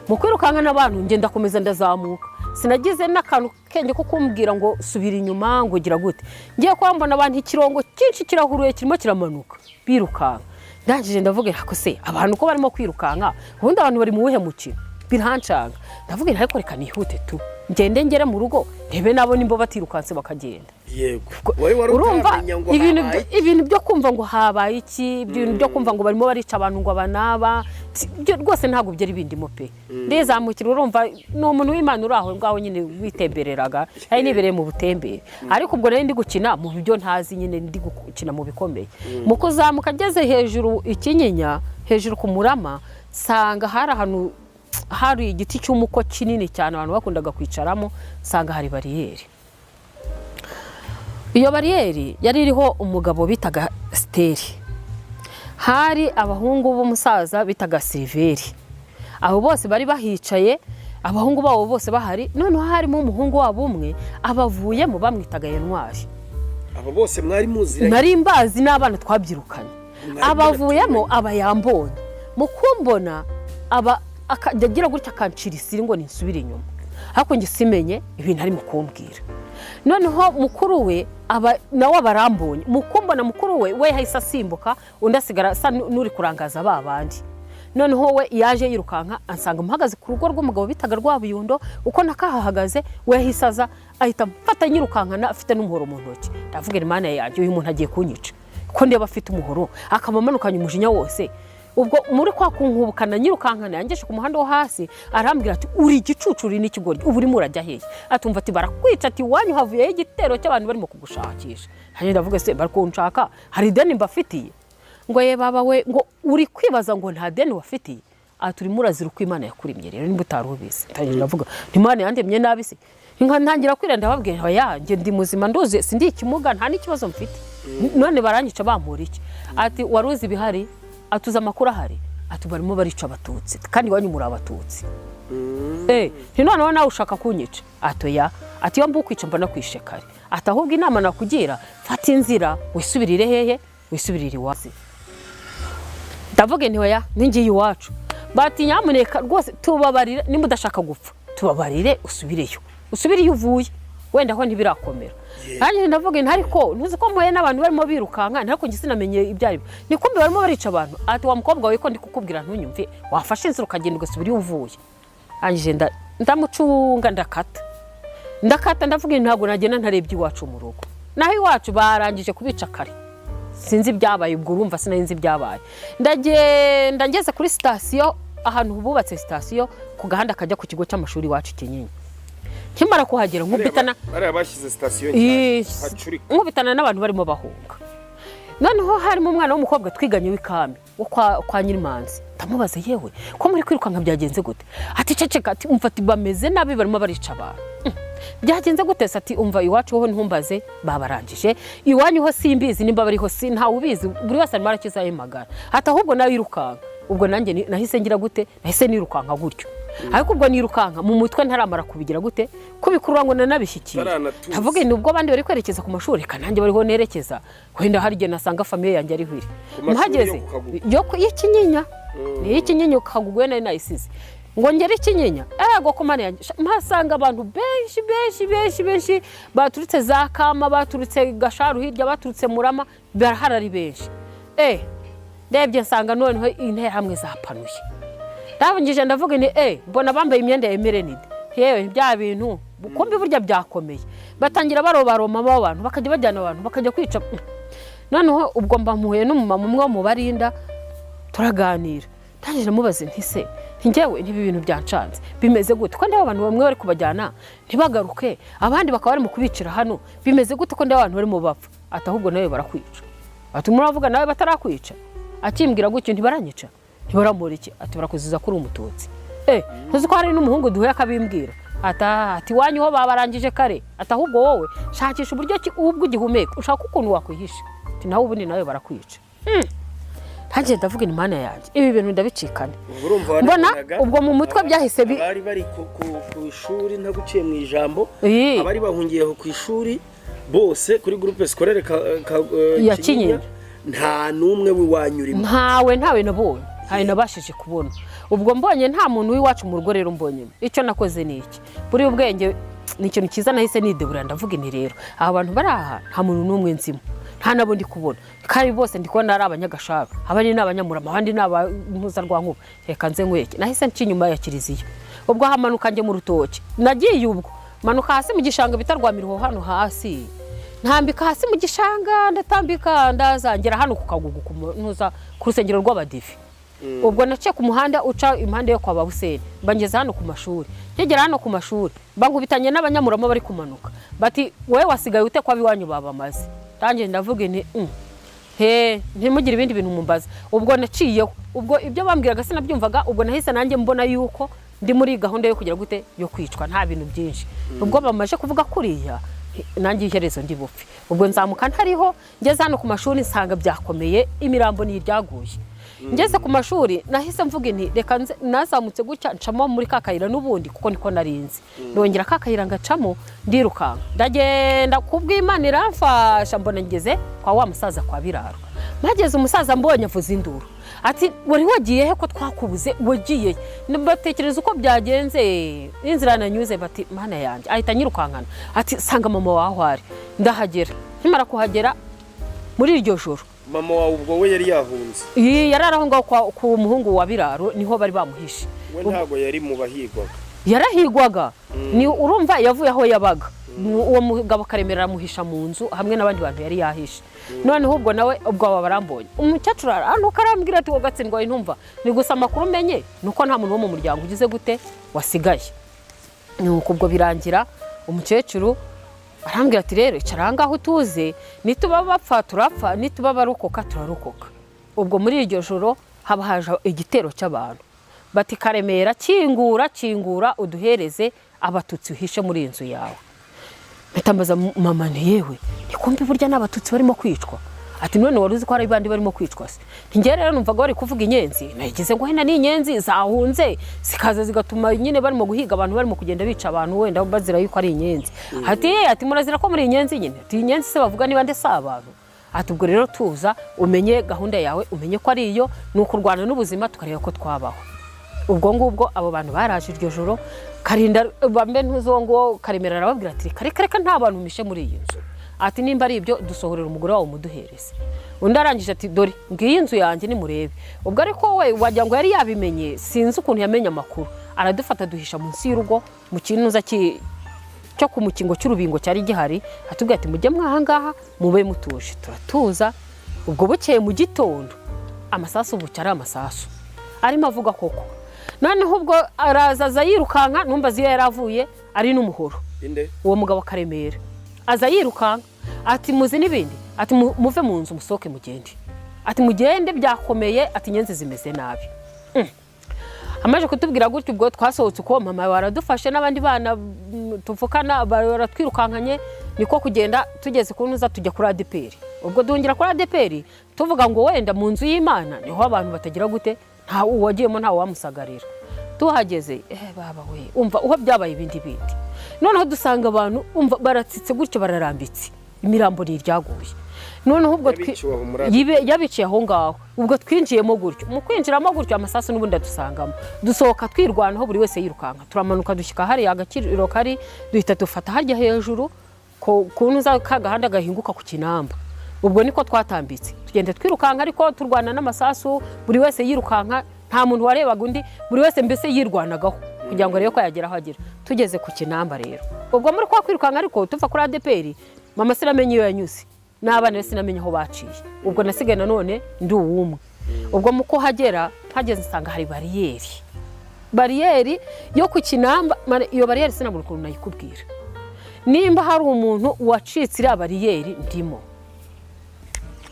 Mu kwirukankana abantu, ngenda ndakomeza ndazamuka, sinagize n'akantu kenge ko kumbwira ngo subira inyuma, ngo gira gute. Ngiye kuba mbona abantu ikirongo cyinshi kirahuruye, kirimo kiramanuka birukanka. Ndangije ndavuga ariko se abantu ko barimo kwirukanka, ubundi abantu bari mu wuhe mukino? Birancanga. Ndavuga nti ariko reka nihute tu, ngende ngere mu rugo ndebe nabo nimba batirukanse bakagenda. Yego, wowe wari Urumva utaramenya ngo ibintu habaye ibintu byo kumva ngo habaye iki, ibintu byo kumva ngo barimo barica abantu, ngo aba n'aba, byo rwose ntabwo byari bindimo pe. Ndizamukira. Urumva ni umuntu w'Imana uri aho ngaho nyine witembereraga, nari nibereye mu butembere, ariko ubwo nari ndi gukina mu byo ntazi nyine, ndi gukina mu bikomeye. Mu kuzamuka ageze hejuru Ikinyinya, hejuru ku Murama, nsanga hari ahantu hari igiti cy'umuko kinini cyane abantu bakundaga kwicaramo, nsanga hari bariyeri. Iyo bariyeri yari iriho umugabo bitaga Siteri, hari abahungu b'umusaza bitaga Siliveri. Abo bose bari bahicaye, abahungu babo bose bahari. Noneho harimo umuhungu wabo umwe abavuyemo, bamwitaga Yenwari. Abo bose mwari muziranye? Nari mbazi n'abana twabyirukanye. Mwari Abavuyemo aba yambonye. Mu kumbona aba akajya agira gutya akancira isiri ngo ninsubire inyuma, ariko njye simenye ibintu ari mu kumbwira. Noneho mukuru we aba nawe aba arambonye. Mu kumbona mukuru we, we yahise asimbuka, undi asigara asa n'uri kurangaza ba bandi. Noneho we yaje yirukanka ansanga muhagaze ku rugo rw'umugabo bitaga Rwabuyundo. Uko nakahahagaze, we yahise aza ahita amfata nyirukankana, afite n'umuhoro mu ntoki. Ndavuga Imana yanjye, uyu muntu agiye kunyica ko ndeba afite umuhoro, akaba amanukanye umujinya wose. Ubwo muri kwa kunkubukana nyirukankana, yangeje ku muhanda wo hasi, arambwira ati: "Uri igicucu, uri n'ikigoryi, ubu urimo urajya hehe?" Atumva ati: "Barakwica." Ati: "Iwanyu havuyeho igitero cy'abantu barimo kugushakisha." Hanyuma ndavuga: "Se bari kunshaka, hari ideni mbafitiye?" Ngo: "Ye baba we," ngo, "uri kwibaza ngo nta deni wafitiye?" Ati: "Urimo urazira uko Imana yakuremye rero nimba utari ubizi." Ntangira ndavuga nti: "Imana yandemye nabi se?" Nka ntangira kwira, ndababwira: "Oya, njye ndi muzima, nduzi, sindi ikimuga, nta n'ikibazo mfite, none baranyica bampora iki?" Ati: "Wari uzi ibihari?" Atuzi amakuru ahari. Ati: "Barimo barica Abatutsi kandi iwanyu muri Abatutsi." Nti: "Noneho nawe ushaka kunyica?" Ati: "Oya." Ati: "Iyo mbukwica mba nakwishe kare." Ati: "Ahubwo inama nakugira, fata inzira wisubirire hehe? Wisubirire iwacu." Ndavuga nti: "Oya, ningiye iwacu." Bati: "Nyamuneka rwose tubabarire, nimba udashaka gupfa tubabarire, usubireyo, usubire iyo uvuye, wenda ho ntibirakomera." Nanjye ndavuga nti: "Ariko ntuzi ko mpuye n'abantu barimo birukanka, ariko njye sinamenye ibyo ari byo, ni kumbi barimo barica abantu." Ati: "Wa mukobwa we, ko ndi kukubwira ntunyumve, wafashe inzira ukagenda ugasubira iyo uvuye." Arangije ndamucunga, ndakata, ndakata. Ndavuga nti: "Ntabwo nagenda ntarebye iwacu mu rugo." Naho iwacu barangije kubica kare, sinzi ibyabaye. Ubwo urumva sinari nzi ibyabaye. Ndagenda ngeze kuri sitasiyo, ahantu bubatse sitasiyo ku gahanda kajya ku kigo cy'amashuri iwacu Kinyinya. Nkimara kuhagera nkubitana Bariya bashyize sitasiyo nshyashya hacurika. Nkubitana n'abantu barimo bahunga. Noneho harimo umwana w'umukobwa twiganye w'ikami wo kwa Nyirimanzi. Ndamubaza: "Yewe, ko muri kwirukanka byagenze gute?" Ati: "Ceceka." Ati: "Umva," ati, "bameze nabi, barimo barica abantu." "Byagenze gute se?" Ati: "Umva, iwacu ho ntumbaze, babarangije. Iwanyu ho simbizi nimba bariho, si ntawe ubizi, buri wese arimo arakiza ayo magara." Ati: "Ahubwo nawe yirukanka." Ubwo nanjye nahise ngira gute? Nahise nirukanka gutyo, ariko ubwo nirukanka mu mutwe ntaramara kubigira gute, kubikurura ngo nanabishyikire. Taranatuza. Ndavuga nti ubwo abandi bari kwerekeza ku mashuri, reka nanjye bariho nerekeza, wenda hari igihe nasanga famille yanjye ariho iri. Ku mashuri yo Mpageze ku Kagugu. yo y'Ikinyinya, ni iy'Ikinyinya Kagugu nari nayisize ngo ngere Ikinyinya. Ego ko Mana yanjye, mpasanga abantu benshi benshi benshi benshi baturutse za Kama, baturutse Gasharu hirya, baturutse Murama, barahari ari benshi. Ndebye nsanga noneho Interahamwe zapanuye. Ndabungije ndavuga nti mbona bambaye imyenda ya MRND, yewe bya bintu kumbi burya byakomeye. Batangira barobaroma abantu, bakajya bajyana abantu bakajya kwica. Noneho ubwo mba mpuye n'umumama umwe wo mu Barinda, turaganira. Ndangije mubaze nti: "Se njyewe ntibi bintu byancanze, bimeze gute ko ndeba abantu bamwe bari kubajyana ntibagaruke, abandi bakaba bari mu kubicira hano? Bimeze gute ko ndeba abantu barimo bapfa?" Ati: "Ahubwo nawe barakwica." Ati: "Muravuga nawe batarakwica?" Akimbwira gutyo, ntibaranyica, ntibaramura iki? Ati: "Barakuziza ko uri Umututsi." Ntuzi ko hari n'umuhungu duhuye akabimbwira? Ati: "Iwanyu ho babarangije kare." Ati: "Ahubwo wowe shakisha uburyo ki ubwo ugihumeka ushaka ukuntu wakwihisha." Ati: "Nawe ubundi nawe barakwica." Ntangiye ndavuga: "Imana yanjye, ibi bintu ndabicikane." Ubwo urumva Mbona wanabonaga ubwo mu mutwe byahise abari bari ku ishuri, ntaguciye mu ijambo, abari bahungiye ku ishuri bose kuri groupe scolaire Ya Kinyinya. Nta n'umwe w'iwanyu urimo? Ntawe nabonye, ntawe nabashije kubona. Ubwo mbonye nta muntu w'iwacu mu rugo rero mbonyemo, icyo nakoze ni iki? Buriya ubwenge ni ikintu cyiza. Nahise nidebura, ndavuga nti: "Rero aba bantu bari aha nta muntu n'umwe nzimo, nta nabo ndi kubona, kandi bose ndi kubona ari Abanyagasharu, abandi ni Abanyamurama, abandi ni Abantuzarwankuba. Reka nze nkwereke." Nahise nca inyuma ya kiliziya, ubwo hamanuka njye mu rutoki. Nagiye ubwo manuka hasi mu gishanga bita Rwamiruho, hano hasi, ntambika hasi mu gishanga, ndatambika, ndaza ngera hano ku Kagugu, ku ntuza ku rusengero rw'Abadive. Ubwo naciye ku muhanda uca impande yo kwa Babuseni, mbangeze hano ku mashuri. Nkigera hano ku mashuri, bankubitanye n'Abanyamurama bari kumanuka, bati: "Wowe wasigaye ute ko ab'iwanyu babamaze?" Ntangiye ndavuga nti: He, ntimugire ibindi bintu mumbaza." Ubwo naciyeho, ubwo ibyo bambwiraga sinabyumvaga. Ubwo nahise nanjye mbona yuko ndi muri gahunda yo kugira gute, yo kwicwa. Nta bintu byinshi, ubwo bamaze kuvuga kuriya, nanjye iherezo ndi bupfe. Ubwo nzamuka ntariho, ngeze hano ku mashuri nsanga byakomeye, imirambo ni iryaguye. Ngeze ku mashuri nahise mvuga nti: "Reka nze." Nazamutse gutya, ncamo muri ka kayira n'ubundi kuko niko narinzi, ndongera ka kayira ngacamo, ndirukanka, ndagenda. Kubw'Imana iramfasha, mbona ngeze kwa wa musaza kwa Biraro. Mpageze, umusaza mbonye avuza induru, ati: "Wari wagiye he ko twakubuze? Wagiye he?" Batekereza uko byagenze n'inzira nanyuze, bati: "Mana yanjye!" Ahita anyirukankana, ati: "Sanga mama wawe aho ari." Ndahagera. Nkimara kuhagera muri iryo joro, Mama wawe ubwo we yari yahunze? Iyi yari ari aho ngaho ku muhungu wa Biraro, niho bari bamuhishe. We ntabwo yari mu bahigwaga? Yarahigwaga. Ni urumva yavuye aho yabaga, uwo mugabo Karemera aramuhisha mu nzu hamwe n'abandi bantu yari yahishe. Noneho ubwo nawe ubwo aba barambonye, umukecuru aranuka, arambwira ati: "Gatsindwa intumva ni gusa amakuru umenye ni uko nta muntu wo mu muryango ugize gute wasigaye." Nuko ubwo birangira, umukecuru arambwira ati: "Rero icara aha ngaho utuze, nituba bapfa turapfa, nituba barokoka turarokoka." Ubwo muri iryo joro haba haje igitero cy'abantu, bati: "Karemera, kingura, kingura, uduhereze Abatutsi uhishe muri iyi nzu yawe." Mpita mbaza mama nti: "Yewe, ntikumve burya ni Abatutsi barimo kwicwa?" Ati: "None wari uzi ko hari abandi barimo kwicwa se?" Ngewe rero numvaga bari kuvuga inyenzi, nagize ngo wenda ni inyenzi zahunze zikaza zigatuma nyine barimo guhiga abantu, barimo kugenda bica abantu, wenda bazira yuko ari inyenzi. Ati: "Ye," ati, "murazira ko muri inyenzi nyine." Ati: "Inyenzi se bavuga niba ndetse abantu?" Ati: "Ubwo rero tuza umenye gahunda yawe, umenye ko ari iyo ni ukurwana n'ubuzima, tukareba ko twabaho." Ubwo ngubwo abo bantu baraje iryo joro, Karinda bambe ntuzi uwo nguwo Karemera arababwira ati: "Reka, reka, reka, nta bantu mishe muri iyi nzu." Ati: "Nimba ari ibyo, dusohorera umugore wawe umuduhereze." Undi arangije ati: "Dore ngiyi inzu yanjye, nimurebe." Ubwo ariko we wagira ngo yari yabimenye, sinzi ukuntu yamenye amakuru, aradufata duhisha munsi y'urugo mu kinuza cyo ku mukingo cy'urubingo cyari gihari. Atubwira ati: "Mujye mwahangaha mube mutuje." Turatuza. Ubwo bukeye mu gitondo, amasasu bucya ari amasasu arimo avuga koko. Noneho ubwo araza, aza yirukanka, numva iyo yari avuye ari n'umuhoro. Inde? Uwo mugabo Karemera aza yirukanka, ati: "Muzi n'ibindi?" Ati: "Muve mu nzu, musohoke mugende." Ati: "Mugende, byakomeye." Ati: "Inyenzi zimeze nabi." Amaze kutubwira gutyo, ubwo twasohotse uko, mama baradufashe n'abandi bana tuvukana baratwirukankanye, niko kugenda. Tugeze ku ntuza, tujya kuri ADEPR. Ubwo duhungira kuri ADEPR, tuvuga ngo wenda mu nzu y'Imana niho abantu batagira gute, nta uwagiyemo ntawe wamusagarira. Tuhageze, baba we, umva uho byabaye ibindi bindi. Noneho dusanga abantu, umva, baratsitse gutyo, bararambitse, imirambo ni iryaguye. Noneho ubwo Yabiciwe aho muri ADEPR. Yabiciye aho ngaho. Ubwo twinjiyemo gutyo, mu kwinjiramo gutyo amasasu n'ubundi adusangamo. Dusohoka twirwanaho, buri wese yirukanka, turamanuka dushyika hariya agakiriro kari, duhita dufata harya hejuru ku ntuza ka gahanda gahinguka ku Kinamba. Ubwo niko twatambitse, tugenda twirukanka, ariko turwana n'amasasu, buri wese yirukanka, nta muntu warebaga undi, buri wese mbese yirwanagaho kugira ngo arebe ko yagera aho agera. Tugeze ku Kinamba rero, ubwo muri kwa kwirukanka ariko tuva kuri ADEPR, mama sinamenye iyo yanyuze. N'abana be sinamenye aho baciye. Ubwo nasigaye nanone ndi uwumwe. Ubwo mu kuhagera, mpageze nsanga hari bariyeri yo ku Kinamba. Iyo bariyeri sinabura ukuntu nayikubwira. Nimba hari umuntu wacitse iriya bariyeri, ndimo.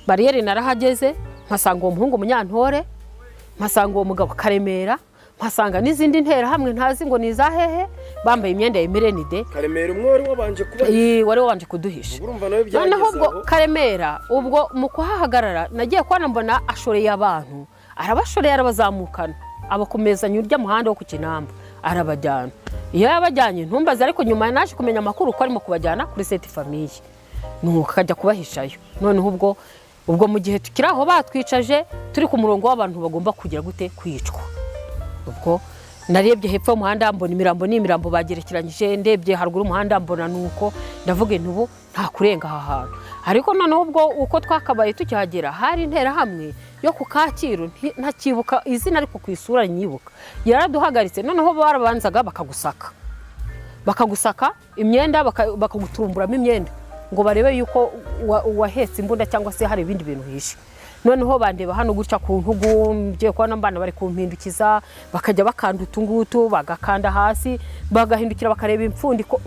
Bariyeri narahageze, mpasanga uwo muhungu Munyantore, mpasanga uwo mugabo Karemera, mpasanga n'izindi nterahamwe ntazi ngo ni izahehe, bambaye imyenda ya MRND. Karemera umwe wari wabanje kuba Wari wabanje kuduhisha. Urumva nawe Noneho byageze ubwo aho. Karemera, ubwo mu kuhahagarara, nagiye kubona mbona ashoreye abantu, arabashoreye, arabazamukana, abakomezanya urya muhanda wo ku Kinamba, arabajyana. Iyo yabajyanye ntumbaze, ariko nyuma naje kumenya amakuru ko arimo kubajyana kuri Sainte Famille, nuko akajya kubahishayo. Noneho ubwo mu gihe tukiri aho batwicaje, turi ku murongo w'abantu bagomba kugira gute? Kwicwa. Ubwo narebye hepfo y'umuhanda mbona imirambo, ni imirambo bagerekeranyije. Ndebye haruguru y'umuhanda mbona nuko, ndavuga nti ubu nta kurenga aha hantu. Ariko noneho ubwo uko twakabaye tukihagera, hari interahamwe yo ku Kacyiru, ntakibuka izina ariko ku isura nyibuka, yaraduhagaritse. Noneho barabanzaga bakagusaka imyenda, bakagutumburamo imyenda ngo barebe yuko wahetse imbunda cyangwa se hari ibindi bintu uhishe. Noneho bandeba hano gutya ku ntugu, ngiye kubona mbana bari kumpindukiza, bakajya bakanda utungutu, bagakanda hasi, bagahindukira bakareba impfundiko.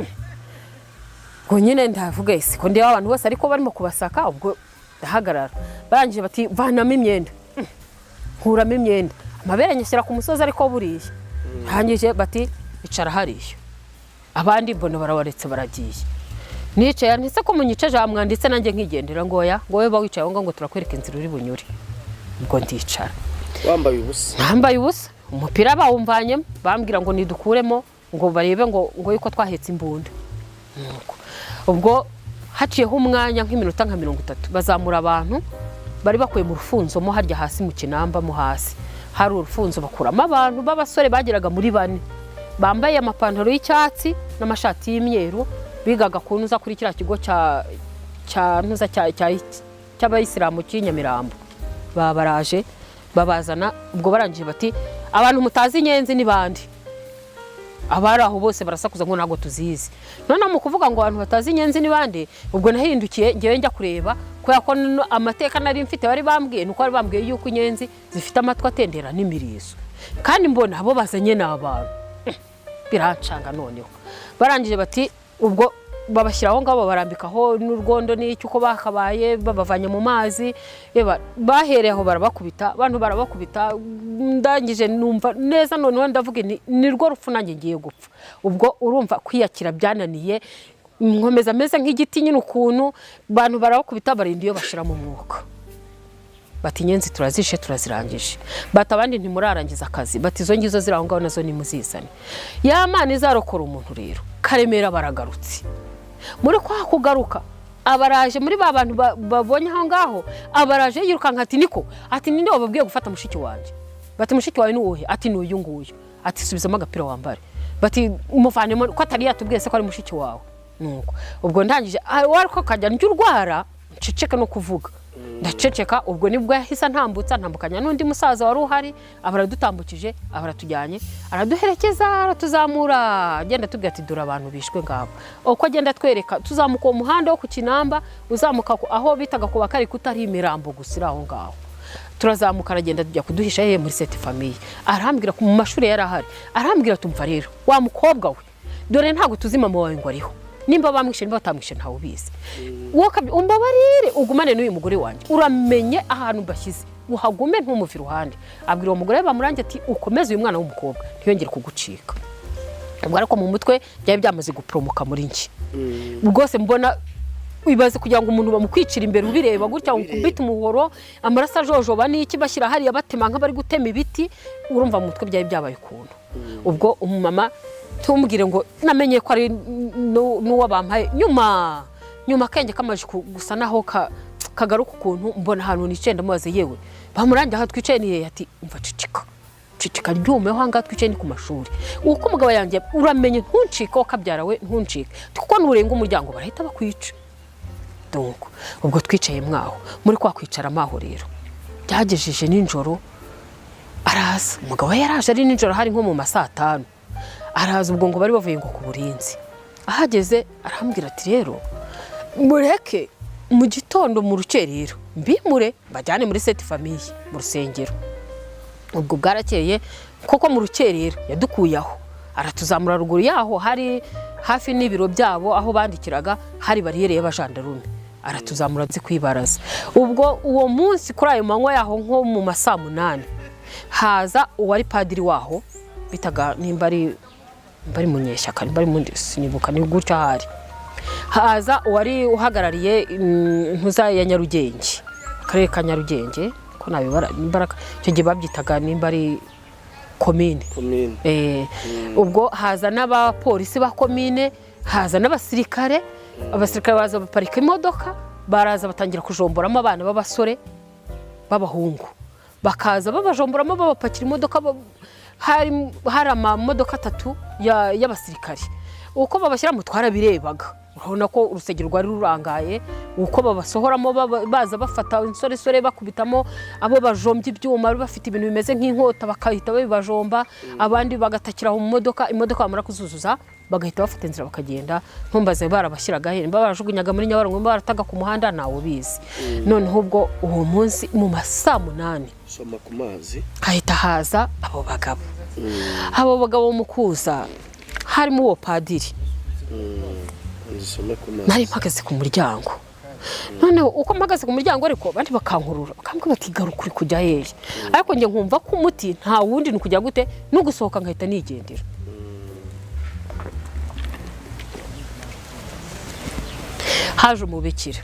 Ubwo nyine ndavuga ese ko ndeba abantu bose ariko barimo kubasaka. Ubwo ndahagarara, barangije bati vanamo imyenda. Nkuramo imyenda, amabere nyashyira ku musozi. Ariko buriya barangije bati icara hariya. Abandi mbona barabaretse baragiye. Nicaye, ntise ko munyicaje aha mwanditse nanjye nkigendera? Ngo oya, ngo wowe ba wicaye aho ngaho, ngo turakwereka inzira uri bunyure. Ubwo ndicara. Wambaye ubusa? Nambaye ubusa, umupira bawumvanyemo, bambwira ngo nidukuremo ngo barebe ngo yuko twahetse imbunda. Nuko ubwo haciyeho umwanya nk'iminota nka 30, bazamura abantu bari bakuye mu rufunzo mo harya hasi mu Kinamba. Mo hasi hari urufunzo, bakuramo abantu b'abasore bageraga muri bane, bambaye amapantaro y'icyatsi n'amashati y'imyeru, bigaga ku ntuza, kuri kiriya kigo cya ntuza cy'abayisilamu cy'i Nyamirambo. Baba baraje babazana. Ubwo barangije bati abantu mutazi inyenzi ni bande? Abari aho bose barasakuza ngo ntabwo tuzizi. Noneho mu kuvuga ngo abantu batazi inyenzi ni bande, ubwo nahindukiye ngewe njya kureba, kubera ko amateka nari mfite bari bambwiye, nuko bari bambwiye yuko inyenzi zifite amatwi atendera n'imirizo, kandi mbona abo bazanye ni abantu. Birancanga. Noneho barangije bati ubwo babashyira aho ngaho, babarambikaho n'urwondo n'icyo uko bakabaye babavanye mu mazi. Eba, bahereye aho barabakubita, abantu barabakubita. Ndangije numva neza, noneho ndavuga nti ni rwo rupfu nanjye ngiye gupfa. Ubwo urumva kwiyakira byananiye, nkomeza meze nk'igiti nyine ukuntu. Abantu barabakubita, barinda iyo bashira mu mwuka, bati inyenzi turazishe, turazirangije. Bati abandi ntimurarangiza akazi, bati izo ngizo ziri aho ngaho nazo nimuzizane. Ya Mana izarokora umuntu rero, Karemera baragarutse. Muri kwa kugaruka abaraje muri ba bantu babonye aho ngaho, abaraje yirukanka ati niko, ati ninde wababwiye gufata mushiki wanjye? Bati mushiki wawe ni uwuhe? Ati ni uyu nguyu. Ati subizamo agapira wambare. Bati umuvanemo ko atari yatubwiye se ko ari mushiki wawe? Nuko ubwo ndangije wari ko kajya njya urwara nceceke no kuvuga, ndaceceka. Ubwo nibwo yahise antambutsa, ntambukanya n'undi musaza wari uhari, aba aradutambukije, aba aratujyanye, araduherekeza, aratuzamura, agenda atubwira ati dore abantu bishwe ngabo. Uko agenda atwereka, tuzamuka uwo muhanda wo ku Kinamba, uzamuka aho bitaga ku Bakari, kutari imirambo gusa iri aho ngaho. Turazamuka, aragenda, tujya kuduhisha hehe? Muri Sainte Famille. Arambwira ko mu mashuri yari ahari, arambwira tumva rero wa mukobwa we, dore ntabwo tuzi mama wawe ngo ariho, nimba bamwishe, nimba batamwishe, ntawe ubizi. Wowe umbabarire ugumane n'uyu mugore wanjye, uramenye ahantu mbashyize uhagume, ntumuve iruhande. Abwira uwo mugore we bamurange ati ukomeze uyu mwana w'umukobwa ntiyongere kugucika. Ubwo ariko mu mutwe byari byamaze guporomoka muri njye rwose, mbona ibaze kugira ngo umuntu bamukwicira imbere ubireba gutya, ukubita umuhoro, amaraso ajojoba n'iki, bashyira hariya batema nk'abari gutema ibiti. Urumva mu mutwe byari byabaye ukuntu. Ubwo umumama ntumbwire ngo namenye ko ari n'uwo bampaye nyuma. Nyuma akenge kamaze gusa naho kagaruka ukuntu, mbona ahantu nicaye, ndamubaza yewe bamurangiye, aha twicaye ni hehe? Ati umva, ceceka ceceka, ryumeho, aha ngaha twicaye ni ku mashuri. Uko umugabo yanjye, uramenye ntuncike, kabyara we, ntuncike, kuko nurenga umuryango barahita bakwica. Donc ubwo twicaye mwaho, muri kwa kwicara mwaho rero, byagejeje nijoro araza. Umugabo we yaraje ari nijoro, hari nko mu ma saa tanu araza. Ubwo ngo bari bavuye ngo ku burinzi. Ahageze arambwira ati rero mureke. Mu gitondo mu rukerera mbimure bajyane muri Sainte Famille mu rusengero. Ubwo bwarakeye koko, mu rukerera yadukuye aho aratuzamura ruguru yaho, hari hafi n'ibiro byabo aho bandikiraga, hari bariyeri y'abajandarume, aratuzamura nzi kwibaraza. Ubwo uwo munsi kuri ayo manywa yaho nko mu ma saa 8 haza uwari padiri waho bitaga nimba ari Munyeshyaka, nimba ari mundi sinibuka, ni gutyo ahari. Haza uwari uhagarariye ntuza ya Nyarugenge, akarere ka Nyarugenge, ko nabibara imbaraga icyo gihe babyitaga nimba ari komine. Komine. Ubwo haza n'abapolisi ba komine, haza n'abasirikare. Abasirikare baza baparika imodoka, baraza batangira kujomboramo abana b'abasore b'abahungu, bakaza babajomboramo babapakira imodoka. Hari amamodoka atatu y'abasirikare. Uko babashyiramo twarabirebaga, urabona ko urusengero rwari rurangaye. Uko babasohoramo baza bafata insoresore bakubitamo abo bajombye ibyuma, bari bafite ibintu bimeze nk'inkota, bakahita babibajomba, abandi bagatakira mu modoka. Imodoka bamara kuzuzuza bagahita bafata inzira bakagenda. Ntumbaze barabashyiraga he, nimba barajugunyaga muri Nyabarongo, nimba barataga ku muhanda, ntawe ubizi. Noneho ubwo uwo munsi mu ma saa 8 Soma ku mazi. hahita haza abo bagabo. Abo bagabo mu kuza harimo uwo padiri. Usome ku mazi. Nari mpagaze ku muryango. Noneho uko mpagaze ku muryango ariko abandi bakankurura, bakambwira bati: "Garuka, uri kujya hehe?" Ariko njye nkumva ko umuti nta wundi, ni ukujya gute, no gusohoka nkahita nigendera. Haje umubikira.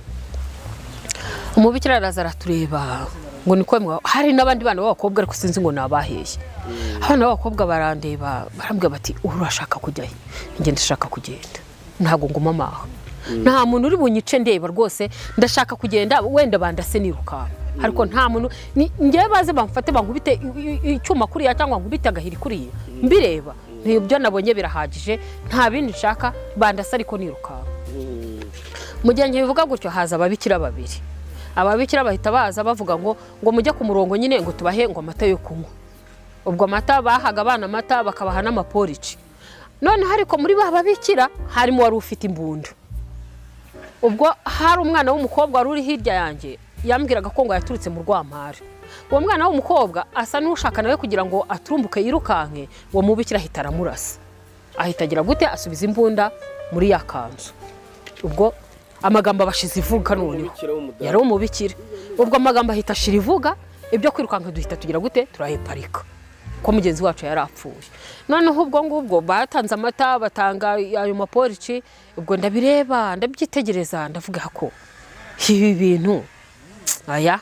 Umubikira araza aratureba ngo niko hari n'abandi bana b'abakobwa, ariko sinzi ngo ni abaheye. Abana b'abakobwa barandeba, barambwira bati: "Urashaka kujya he?" Njye ndashaka kugenda, ntabwo nguma amaha, nta muntu uri bunyice ndeba rwose. Ndashaka kugenda, wenda bandase nirukanka, ariko nta muntu njyewe baze bamfate bankubite icyuma kuriya cyangwa nkubite agahiri kuriya mbireba. Ibyo nabonye birahagije, nta bindi nshaka, bandase ariko nirukanka. Mu gihe nkibivuga gutyo haza ababikira babiri. Ababikira bahita baza bavuga ngo mujye ku murongo nyine, ngo tubahe ngo amata yo kunywa. Ubwo amata bahaga abana amata, bakabaha n'amaporici. Noneho ariko muri ba babikira harimo wari ufite imbunda. Ubwo hari umwana w'umukobwa wari uri hirya yanjye, yambwiraga ko ngo yaturutse mu Rwampara. Uwo mwana w'umukobwa asa n'ushaka nawe kugira ngo aturumbuke yirukanke, uwo mubikira ahita aramurasa, ahita agira gute, asubiza imbunda muri ya kanzu. Ubwo amagambo abashize ivuga noneho. Umubikira w'umudamu. Yari umubikira. Ubwo amagambo ahita ashira ivuga, ibyo kwirukanka duhita tugira gute, turahiparika ko mugenzi wacu yari apfuye. Noneho ubwo ngubwo batanze amata, batanga ayo maporici. Ubwo ndabireba, ndabyitegereza, ndavuga ko ibi bintu aya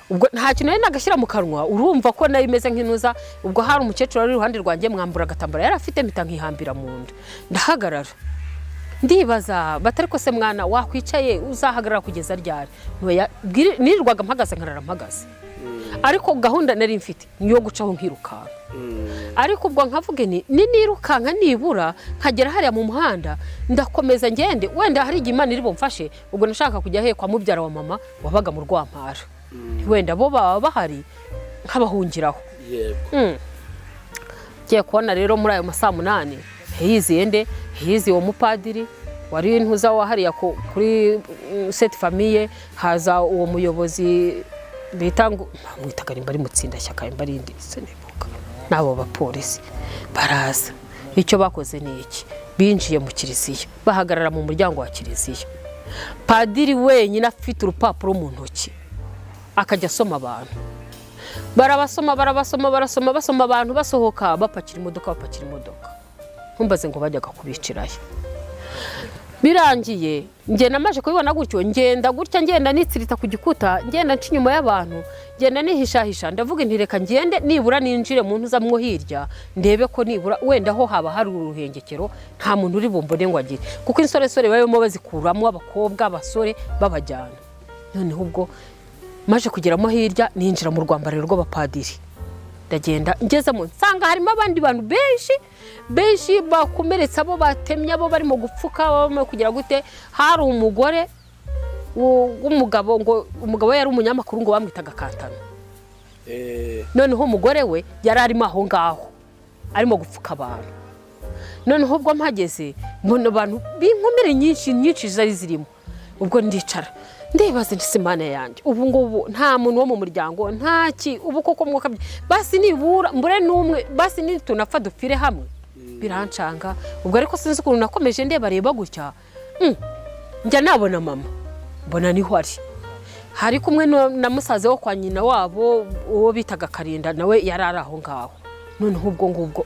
ubwo nta kintu nari nagashyira mu kanwa, urumva ko nayo imeze nk'intuza. Ubwo hari umukecuru wari iruhande rwanjye, mwambura agatambaro yari afite, mpita nkihambira mu nda, ndahagarara ndibaza batari ko se mwana wakwicaye uzahagarara kugeza ryari? Nirirwaga mpagaze, nkarara mpagaze, ariko gahunda nari mfite ni iyo gucaho nkirukanka. Ariko ubwo nkavuge ni nirukanka nibura nkagera hariya mu muhanda, ndakomeza ngende, wenda hari igihe Imana iri bumfashe. Ubwo nashaka kujya he, kwa mubyara wa mama wabaga mu Rwampara, wenda bo baba bahari nkabahungiraho. Ngiye kubona rero muri ayo ma saa 8 hiyiziye nde? Hiyiziye uwo mupadiri wari intuza wa hariya kuri Sainte Famille, haza uwo muyobozi bita ngo mwitaga nimba ari Mutsindashyaka, nimba ari indi sinibuka, n'abo bapolisi baraza. Icyo bakoze ni iki? Binjiye mu kiliziya, bahagarara mu muryango wa kiliziya. Padiri wenyine afite urupapuro mu ntoki, akajya asoma abantu, barabasoma, barabasoma, barasoma, basoma abantu, basohoka, bapakira imodoka, bapakira imodoka. Ntumbaze ngo bajyaga kubicirayo. Birangiye njye namaje kubibona gutyo, ngenda gutya, ngenda nitsirita ku gikuta, ngenda nca inyuma y'abantu, ngenda nihishahisha. Ndavuga nti: "Reka ngende nibura ninjire mu ntuza mwo hirya, ndebe ko nibura wenda ho haba hari uruhengekero, nta muntu uri bumbone ngo agire," kuko insoresore barimo bazikuramo abakobwa, abasore, babajyana. Noneho ubwo maje kugeramo hirya, ninjira mu rwambariro rw'abapadiri, ndagenda ngezemo nsanga harimo abandi bantu benshi benshi bakomeretse, abo batemye, abo barimo gupfuka, abo barimo kugira gute. Hari umugore w'umugabo, ngo umugabo we yari umunyamakuru, ngo bamwitaga Kantano. Noneho umugore we yari arimo aho ngaho arimo gupfuka abantu. Noneho ubwo mpageze mbona abantu b'inkomere nyinshi nyinshi zari zirimo. Ubwo ndicara ndibaza nti: "Imana yanjye, ubu ngubu nta muntu wo mu muryango, ntaki, ubu koko mwuka basi nibura mbure n'umwe, basi nitunapfa dupfire hamwe." Birancanga ubwo, ariko sinzi ukuntu nakomeje ndeba reba gutya. Njya nabona mama, mbona niho ari, hari kumwe na musaza wo kwa nyina wabo, uwo bitaga Karinda, nawe yari ari aho ngaho. Noneho ubwo ngubwo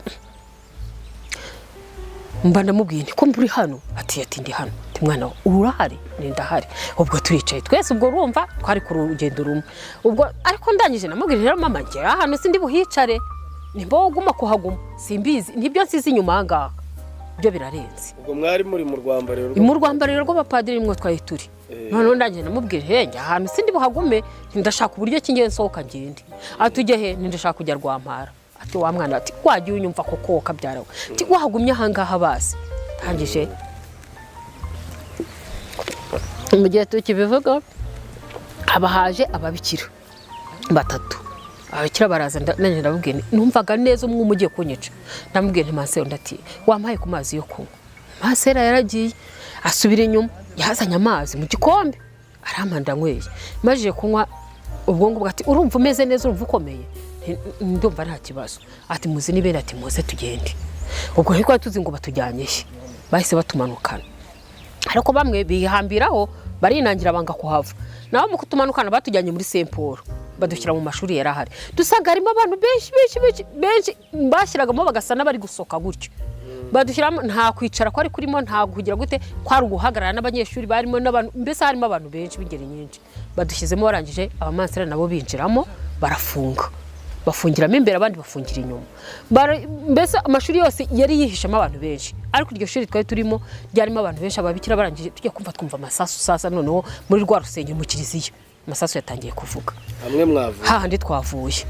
mba ndamubwiye nti: "Ko uri hano?" Ati: "Ndi hano." Ati: "Mwana we, urahari?" Ni ndahari. Ubwo turicaye twese, ubwo urumva twari ku rugendo rumwe. Ubwo ariko ndangije namubwira: "Rero mama, njye hano sindi buhicare, nimba wowe uguma kuhaguma simbizi, nibyo nsize inyuma aha ngaha byo birarenze." Ubwo mwari muri mu rwambariro? Mu rwambariro rw'abapadiri nimwo twari turi. Noneho ndangije namubwira: "He, njye ahantu sindi buhagume, ndashaka uburyo ki ngiye nsohoka ngende." Ati: "Ujye he?" "Ndashaka kujya Rwampara." Ati: "Wa mwana," ati, "wagiye unyumva koko kabyara we?" Ati: "Wahagumye ahangaha basi." Ndangije mu gihe tukibivuga haba haje ababikira batatu. Ababikira baraza, nanjye ndababwira nti, numvaga neza umwuma ugiye kunyica, ndamubwira nti: "Masera," ndati, "wampaye ku mazi yo kunywa?" Masera yaragiye asubira inyuma, yazanye amazi mu gikombe, arampa, ndanyweye. Majije kunywa, ubwo ngubwo ati: "Urumva umeze neza? Urumva ukomeye?" Nti: "Ndumva nta kibazo." Ati: "Muzi n'ibindi." Ati: "Muze tugende." Ubwo ntitwari tuzi ngo batujyanye he, bahise batumanukana, ariko bamwe bihambiraho barinangira banga kuhava. Nabo mu kutumanukana batujyanye muri Saint Paul, badushyira mu mashuri yari ahari. Dusanga harimo abantu benshi benshi benshi benshi, bashyiragamo bagasa n'abari gusohoka gutyo, badushyiramo. Nta kwicara kwari kurimo, nta kugira gute, kwari uguhagarara n'abanyeshuri barimo n'abantu, mbese harimo abantu benshi b'ingeri nyinshi. Badushyizemo, barangije abamansera nabo binjiramo, barafunga, bafungiramo imbere, abandi bafungira inyuma. Mbese amashuri yose yari yihishemo abantu benshi, ariko iryo shuri twari turimo ryarimo abantu benshi. Ababikira barangije, tujya kumva twumva amasasu. Sasa noneho muri rwa rusengero, mu kiliziya, amasasu yatangiye kuvuga. Hamwe mwavuye? Hahandi twavuye.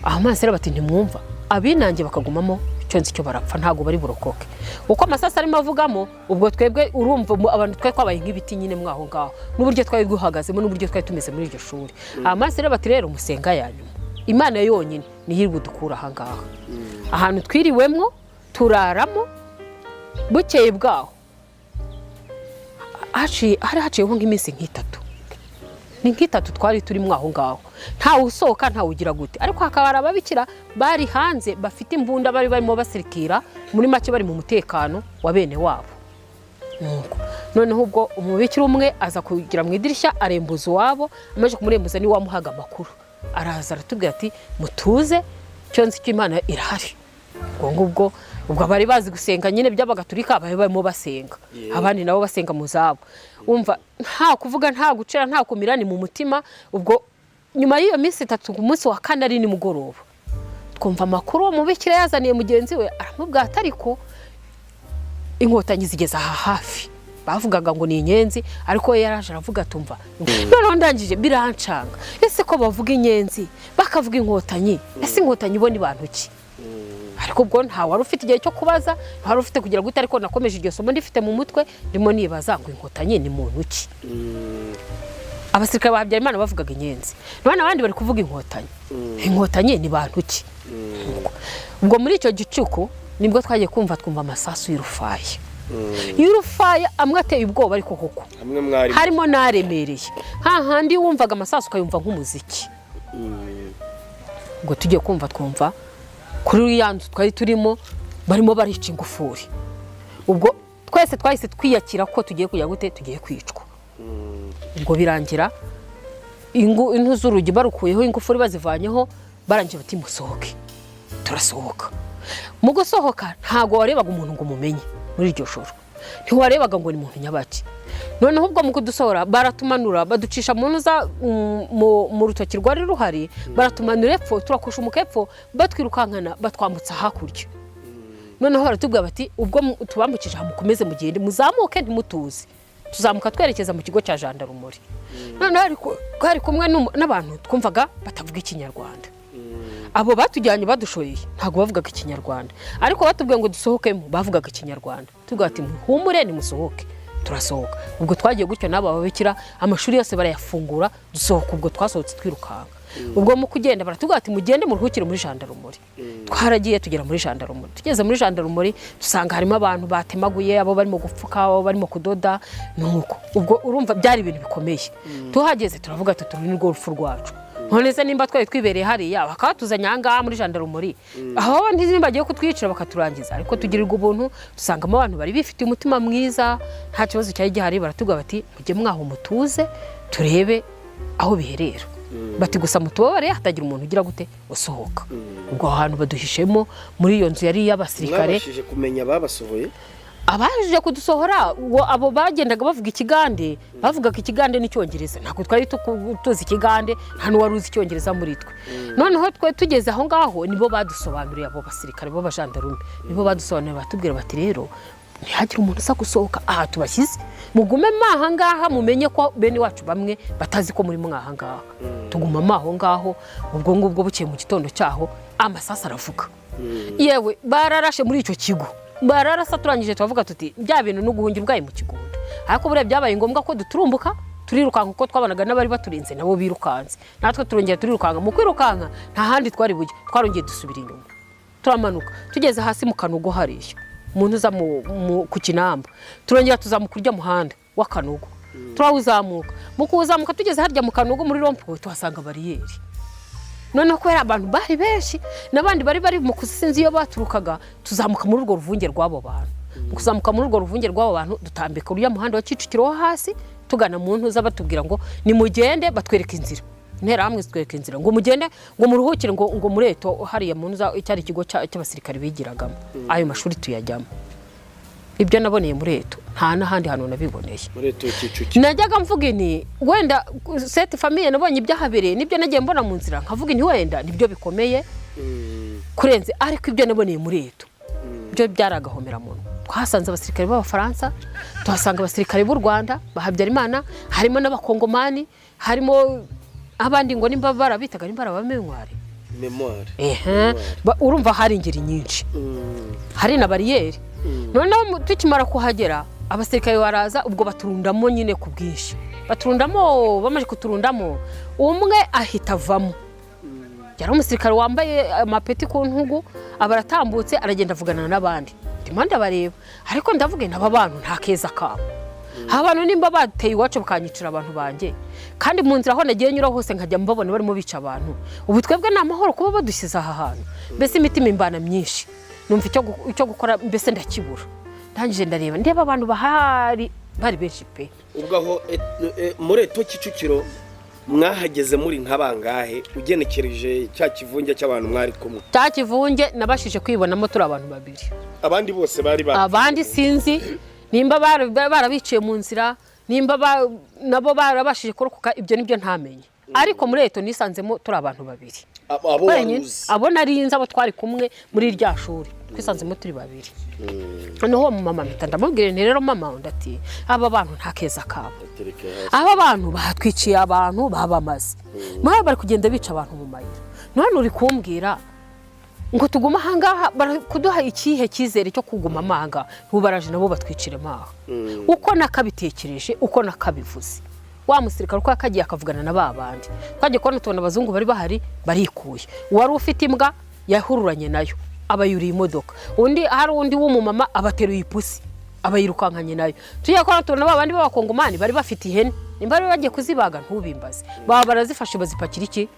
Aho rero bati: "Ntimwumva?" Abinange bakagumamo, icyo nzi cyo barapfa, ntabwo bari burokoke uko amasasu arimo avugamo. Ubwo twebwe urumva abantu twari twabaye nk'ibiti nyine mwaho ngaho, n'uburyo twari duhagazemo, n'uburyo twari tumeze muri iryo shuri. Amaso rero bati: "Rero musenga ya nyuma, Imana yonyine niyo iri budukura aha ngaha." Ahantu twiriwemwo turaramo, bukeye bwaho hari haciyeho nk'iminsi nk'itatu, ni nk'itatu twari turimo aho ngaho, ntawe usohoka, ntawe ugira gute, ariko hakaba hari ababikira bari hanze bafite imbunda, bari barimo basirikira, muri make bari mu mutekano wa bene wabo. Nuko noneho ubwo umubikira umwe aza kugira mu idirishya, arembuza uwabo. Amaze kumurembuza, niwe wamuhaga amakuru, araza aratubwira ati: "Mutuze, icyo nzi cyo Imana irahari." Ubwo ngubwo ubwo abari bazi gusenga nyine by'abagatulika bari barimo basenga, abandi nabo basenga mu zabo. Wumva nta kuvuga, nta gucira, nta kumira, ni mu mutima. Ubwo nyuma y'iyo minsi 3, ku munsi wa kane ari nimugoroba, twumva amakuru uwo mubikira yazaniye mugenzi we, aramubwira ati: "Ariko inkotanyi zigeze aha hafi." Bavugaga ngo ni inyenzi, ariko we yaraje aravuga, tumva. Noneho ndangije birancanga: ese ko bavuga inyenzi, bakavuga inkotanyi, ese inkotanyi bo ni bantu ki? Ariko ubwo nta wari ufite igihe cyo kubaza, nta wari ufite kugira gute, ariko nakomeje iryo somo ndifite mu mutwe, ndimo nibaza ngo inkotanyi ni muntu ki? Abasirikare ba Habyarimana bavugaga inyenzi, none abandi bari kuvuga inkotanyi, inkotanyi ni bantu ki? Ubwo muri icyo gicuku nibwo twagiye kumva twumva amasasu y'urufaya, y'urufaya amwe ateye ubwoba, ariko koko Hamwe mwari? harimo n'aremereye, hahandi wumvaga amasasu ukayumva nk'umuziki. Ubwo tugiye kumva twumva kuri ya nzu twari turimo barimo barica ingufuri. Ubwo twese twahise twiyakira ko tugiye kujya gute, tugiye kwicwa. Ubwo birangira intu z'urugi barukuyeho, ingufuri bazivanyeho, barangije bati: "Musohoke." Turasohoka. Mu gusohoka ntabwo warebaga umuntu ngo umumenye muri iryo joro, ntiwarebaga ngo ni muntu nyabaki. Noneho ubwo mu kudusohora baratumanura, baducisha mu ntuza mu rutoki rwari ruhari, baratumanura epfo, turakusha epfo, batwirukankana, batwambutsa hakurya. Noneho baratubwira bati: "Ubwo tubambukije aha, mukomeze mugende muzamuke, ntimutuze." Tuzamuka twerekeza mu kigo cya jandarumori. Noneho twari kumwe n'abantu twumvaga batavuga ikinyarwanda. Abo batujyanye badushoye ntabwo bavugaga ikinyarwanda, ariko batubwiye ngo dusohokemo bavugaga ikinyarwanda. Tubwira ati: "Muhumure, nimusohoke." Turasohoka. Ubwo twagiye gutyo n'abo babikira, amashuri yose barayafungura, dusohoka. Ubwo twasohotse twirukanka. Ubwo mu kugenda baratubwira ati mugende muruhukire muri jandarumuri. Twaragiye tugera muri jandarumuri. Tugeze muri jandarumuri dusanga harimo abantu batemaguye, abo barimo gupfuka, abo barimo kudoda. Nuko ubwo urumva byari ibintu bikomeye. Tuhageze turavuga ati turi nirwo rupfu rwacu. None se nimba twari twibereye hariya bakatuzanye aha ngaha muri jandarumuri, aho nimba bagiye kutwicira bakaturangiza. Ariko tugirirwa ubuntu, dusangamo abantu bari bifitiye umutima mwiza, nta kibazo cyari gihari. Baratubwira bati mujye mwaho mutuze turebe aho biherera, bati gusa mutubabare hatagira umuntu ugira gute usohoka. Ubwo aho hantu baduhishemo muri iyo nzu yari iy'abasirikare. Mwabashije kumenya ababasohoye? Abaje kudusohora abo bagendaga bavuga ikigande, bavugaga ikigande n'icyongereza. Ntabwo twari tuzi ikigande, nta n'uwari uzi icyongereza muri twe. Noneho twe tugeze aho ngaho nibo badusobanuriye, abo basirikare b'abajandarume nibo badusobanuriye, batubwira bati rero ntihagire umuntu uza gusohoka aha tubashyize, mugume mwaha ngaha, mumenye ko bene wacu bamwe batazi ko muri mwaha ngaha. Tuguma aho ngaho. Ubwo ngubwo bukeye mu gitondo cyaho amasasu aravuga, yewe bararashe muri icyo kigo, bararasa. Turangije turavuga tuti bya bintu ni uguhungira ubwayi mu kigunda. Ariko buriya byabaye ngombwa ko duturumbuka turirukanka, kuko twabonaga n'abari baturinze nabo birukanze, natwe turongera turirukanka. Mu kwirukanka nta handi twari bujye, twarongeye dusubira inyuma turamanuka, tugeze hasi mu Kanogo hariya umuntu uza ku Kinamba, turongera tuzamuka urya muhanda w'Akanogo, turawuzamuka. Mu kuwuzamuka tugeze harya mu Kanogo muri rond-point tuhasanga bariyeri. Noneho kubera abantu bari benshi n'abandi bari bari mu kusinzi iyo baturukaga, tuzamuka muri urwo ruvunge rw'abo bantu. Mu kuzamuka muri urwo ruvunge rw'abo bantu dutambika uriya muhanda wa Kicukiro wo hasi tugana mu ntuza, batubwira ngo nimugende, batwereka inzira, Interahamwe zitwereka inzira ngo mugende, ngo muruhukire, ngo muri ETO hariya mu ntuza cyari ikigo cy'abasirikare bigiragamo. Ayo mashuri tuyajyamo. Ibyo naboneye muri ETO nta n'ahandi hantu nabiboneye. Muri ETO Kicukiro. Najyaga mvuga nti wenda cette famille nabonye ibyahabereye nibyo nagiye mbona mu nzira, nkavuga nti wenda nibyo bikomeye kurenze, ariko ibyo naboneye muri ETO byo byari agahomamunwa. Twahasanze abasirikare b'Abafaransa, tuhasanga abasirikare b'u Rwanda ba Habyarimana, harimo n'Abakongomani, harimo abandi ngo nimba barabitaga nimba ari abamemwari. Mémoire. Ehe, urumva hari ingeri nyinshi, hari na bariyeri. Noneho tukimara kuhagera abasirikare baraza, ubwo baturundamo nyine ku bwinshi, baturundamo. Bamaze kuturundamo umwe ahita avamo, yari umusirikare wambaye amapeti ku ntugu, aba aratambutse aragenda avugana n'abandi. Ndimo ndabareba ariko ndavuga nti aba bantu nta keza kabo, aba bantu nimba bateye iwacu bakanyicira abantu banjye, kandi mu nzira aho nagiye nyura hose nkajya mbabona barimo bica abantu, ubu twebwe ni amahoro kuba badushyize aha hantu? Mbese imitima imbana myinshi, numva icyo gukora mbese ndakibura. Ndangije ndareba, ndeba abantu bahari, bari benshi pe. Ubwo aho muri ETO Kicukiro mwahageze muri nka bangahe ugenekereje cya kivunge cy'abantu mwari kumwe? Cya kivunge nabashije kwibonamo turi abantu babiri. Abandi bose bari ba Abandi sinzi nimba barabiciye mu nzira, nimba nabo barabashije kurokoka, ibyo nibyo ntamenye. Ariko muri ETO nisanzemo turi abantu babiri Abo wari wenyine. uzi? Abo narinzi, abo twari kumwe muri rya shuri, twisanzemo turi babiri. Noneho uwo mumama mpita ndamubwira nti rero mama, undi ati aba bantu nta keza kabo. Tereka hasi. Aba bantu batwiciye abantu babamaze, none bari kugenda bica abantu mu mayira, none uri kumbwira ngo tugume ahangaha, bari kuduha ikihe cyizere cyo kuguma ahangaha? Ubu baraje nabo batwiciremo aha. Uko nakabitekereje, uko nakabivuze, wa musirikare uko yakagiye akavugana na ba bandi, twagiye kubona tubona abazungu bari bahari barikuye. Uwari ufite imbwa yahururanye nayo abayuriye imodoka, undi hari undi w'umumama abateruye ipusi abayirukankanye nayo. Tujya kubona tubona ba bandi b'Abakongomani bari bafite ihene, nimba bari bagiye kuzibaga ntubimbaze, baba barazifashe bazipakira iki,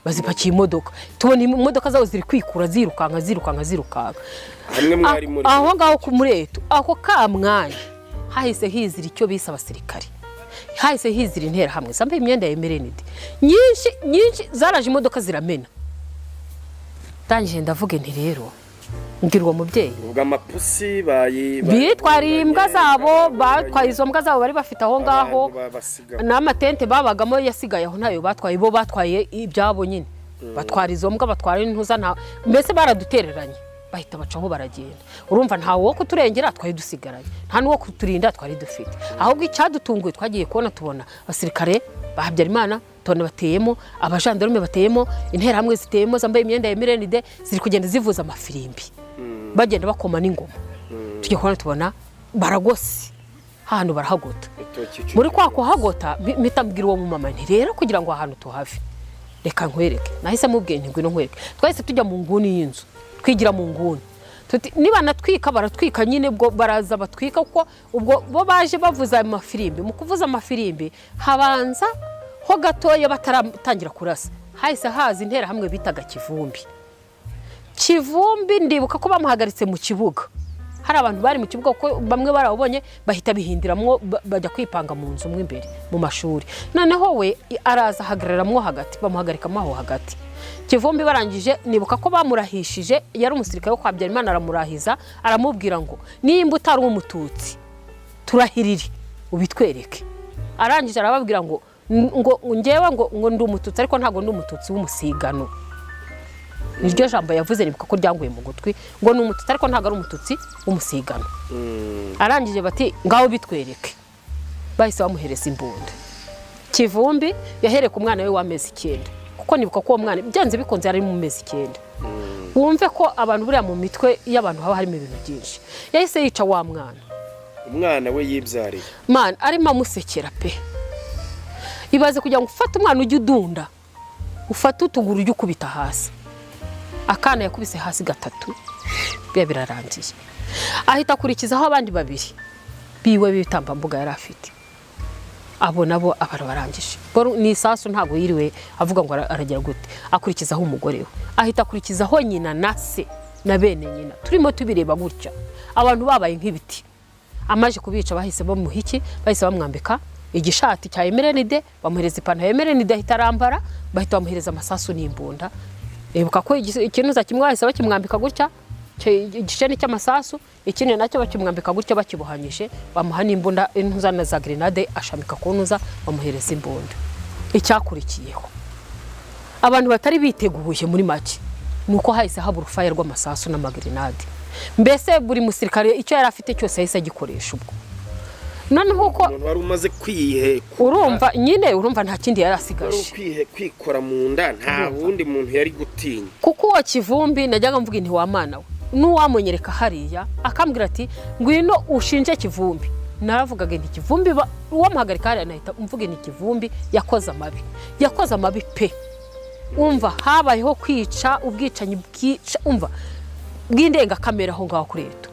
bazipakiye imodoka. Tubona imodoka zabo ziri kwikura zirukanka zirukanka zirukanka. Hamwe mwari muri Aho ngaho ku muri ETO, ako ka mwanya hahise hizira icyo bise abasirikare, hahise hizira Interahamwe zambaye imyenda ya MRND nyinshi nyinshi, zaraje imodoka ziramena. Ndangije ndavuga nti rero mbwira uwo mubyeyi. Ubwo amapusi bayi Bitwariye imbwa zabo, batwaye izo mbwa zabo bari bafite aho ngaho. Abantu babasiga. N'amatente babagamo yasigaye aho ntayo batwaye, bo batwaye ibyabo nyine, batwara izo mbwa, batwara intuza, nta mbese baradutereranye bahita bacaho baragenda. Urumva ntawe wo kuturengera twari dusigaranye, nta n'uwo kuturinda twari dufite. Ahubwo icyadutunguye, twagiye kubona tubona abasirikare ba Habyarimana, tubona bateyemo, abajandarume bateyemo, Interahamwe ziteyemo zambaye imyenda ya MRND ziri kugenda zivuza amafirimbi, bagenda bakoma n'ingoma. Tujya kubona tubona baragose ahantu, barahagota. ETO Kicukiro. Muri kwa kuhagota mpita mbwira uwo mumama nti rero kugira ngo ahantu tuhave reka. Reka nkwereke. Nahise mubwiye nti: "Ngwino nkwereke." Twahise tujya mu nguni y'inzu, twigira mu nguni. Tuti niba natwika baratwika nyine, ubwo baraza batwika, kuko ubwo bo baje bavuza ayo mafirimbi. Mu kuvuza amafirimbi habanza ho gatoya bataratangira kurasa, hahise haza Interahamwe bitaga Kivumbi. Kivumbi ndibuka ko bamuhagaritse mu kibuga, hari abantu bari mu kibuga, kuko bamwe barabonye bahita bihindiramwo, bajya kwipanga mu nzu mo imbere mu mashuri. Noneho we araza ahagararamwo hagati, bamuhagarikamo aho hagati. Kivumbi barangije, nibuka ko bamurahishije, yari umusirikare wo kwa Habyarimana, aramurahiza, aramubwira ngo: "Nimba utari Umututsi turahirire ubitwereke." Arangije arababwira ngo ngewe ngo ndi Umututsi, ariko ntabwo ndi Umututsi w'umusigano. Niryo jambo yavuze, nibuka ko ryanguye mu gutwi, ngo ni Umututsi ariko ntabwo ari Umututsi w'umusigano. Arangije bati: "Ngaho bitwereke." Bahise bamuhereza imbunda. Kivumbi yahereye ku mwana we w'amezi 9, kuko nibuka ko uwo mwana byanze bikunze yari mu mezi 9. Wumve ko abantu buriya mu mitwe y'abantu haba harimo ibintu byinshi. Yahise yica wa mwana. Umwana we yibyariye? Man, arimo amusekera pe. Ibaze kugira ngo ufate umwana ujye udunda, ufate utuguru ujye ukubita hasi. Akana yakubise hasi gatatu, biba birarangiye. Ahita akurikizaho abandi babiri biwe b'ibitambambuga yari afite, abo nabo aba arabarangije. Ni isasu, ntabwo yiriwe avuga ngo aragira gute. Akurikizaho umugore we, ahita akurikizaho nyina na se na bene nyina. Turimo tubireba gutya, abantu babaye nk'ibiti. Amaze kubica bahise bamuha iki? Bahise bamwambika igishati cya MRND, bamuhereza ipantaro ya MRND, ahita arambara, bahita bamuhereza amasasu n'imbunda. Ibuka ko ikinuza kimwe bahise bakimwambika gutya, igisheni cy'amasasu, ikindi nacyo bakimwambika gutya bakibohanyije, bamuha n'imbunda, intuza na za grenade, ashamika ku ntuza, bamuhereza imbunda. Icyakurikiyeho abantu batari biteguye muri make ni uko hahise haba urufaya rw'amasasu n'amagrenade. Mbese buri musirikare icyo yari afite cyose yahise agikoresha. Ubwo noneho uko Umuntu wari umaze kwihekura. Urumva nyine, urumva nta kindi yari Wari asigaje. ukwihe kwikora mu nda, nta wundi muntu yari gutinya. Kuko uwo Kivumbi najyaga mvuga inti: "Wa mwana we," n'uwamunyereka hariya akambwira ati: "Ngwino ushinje Kivumbi," naravugaga nti: "Kivumbi uwamuhagarika hariya nahita mvuga nti Kivumbi yakoze amabi, yakoze amabi pe." Umva, habayeho kwica, ubwicanyi bwica, umva, bw'indengakamere aho ngaho kuri leta.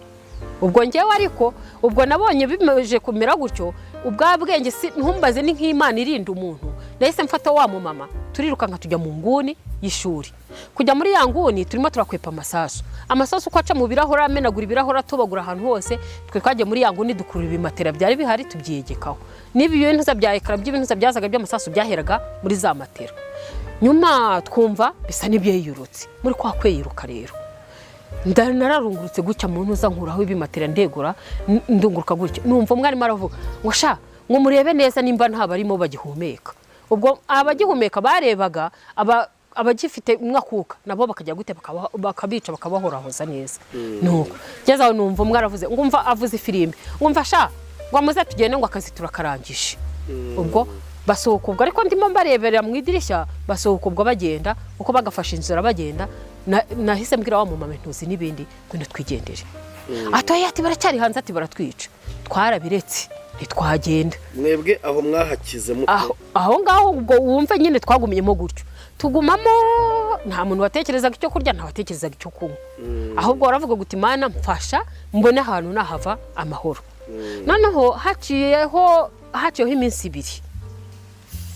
Ubwo ngewe ariko ubwo nabonye bimaze kumera gutyo, ubwa bwenge si ntumbaze, ni nk'Imana irinda umuntu. Nahise mfata wa mumama, turirukanka tujya mu nguni y'ishuri. Kujya muri ya nguni turimo turakwepa amasasu, amasasu uko aca mu birahuri, amenagura ibirahuri, atobagura ahantu hose. Twe twagiye muri ya nguni, dukurura ibimatera byari bihari, tubyiyegekaho. N'ibi bintuza bya éclats by'ibintuza byazaga by'amasasu byaheraga muri za matera. Nyuma twumva bisa n'ibyeyurutse. Muri kwa kweyiruka rero, nararungurutse gutya mu ntuza, nkuraho ibimatera, ndegura, ndunguruka gutya, numva umwarimu aravuga ngo: "Sha," ngo, "murebe neza nimba nta barimo bagihumeka." Ubwo abagihumeka barebaga abagifite umwakuka, nabo bakajya gute? Bakabica, bakabahorahoza neza. Nuko ngeze aho numva umwe aravuze ngo, umva, avuze ifirimbi ngo: "Mva sha," ngo, "muze tugende," ngo, "akazi turakarangije." Ubwo basohoka, ubwo ariko ndimo mbareberera mu idirishya, basohoka ubwo bagenda, uko bagafashe inzira bagenda, nahise mbwira wa mumama: "Ntuzi n'ibindi, ngwino twigendere." Atoya ati: "Baracyari hanze," ati: "Baratwica." Twarabiretse, ntitwagenda. Mwebwe aho mwahakize mute? Aho ngaho ubwo wumve nyine twagumyemo gutyo, tugumamo, nta muntu watekerezaga icyo kurya, nta watekerezaga icyo kunywa, ahubwo waravuga guti: "Imana mfasha mbone ahantu nahava amahoro." Noneho haciyeho iminsi 2,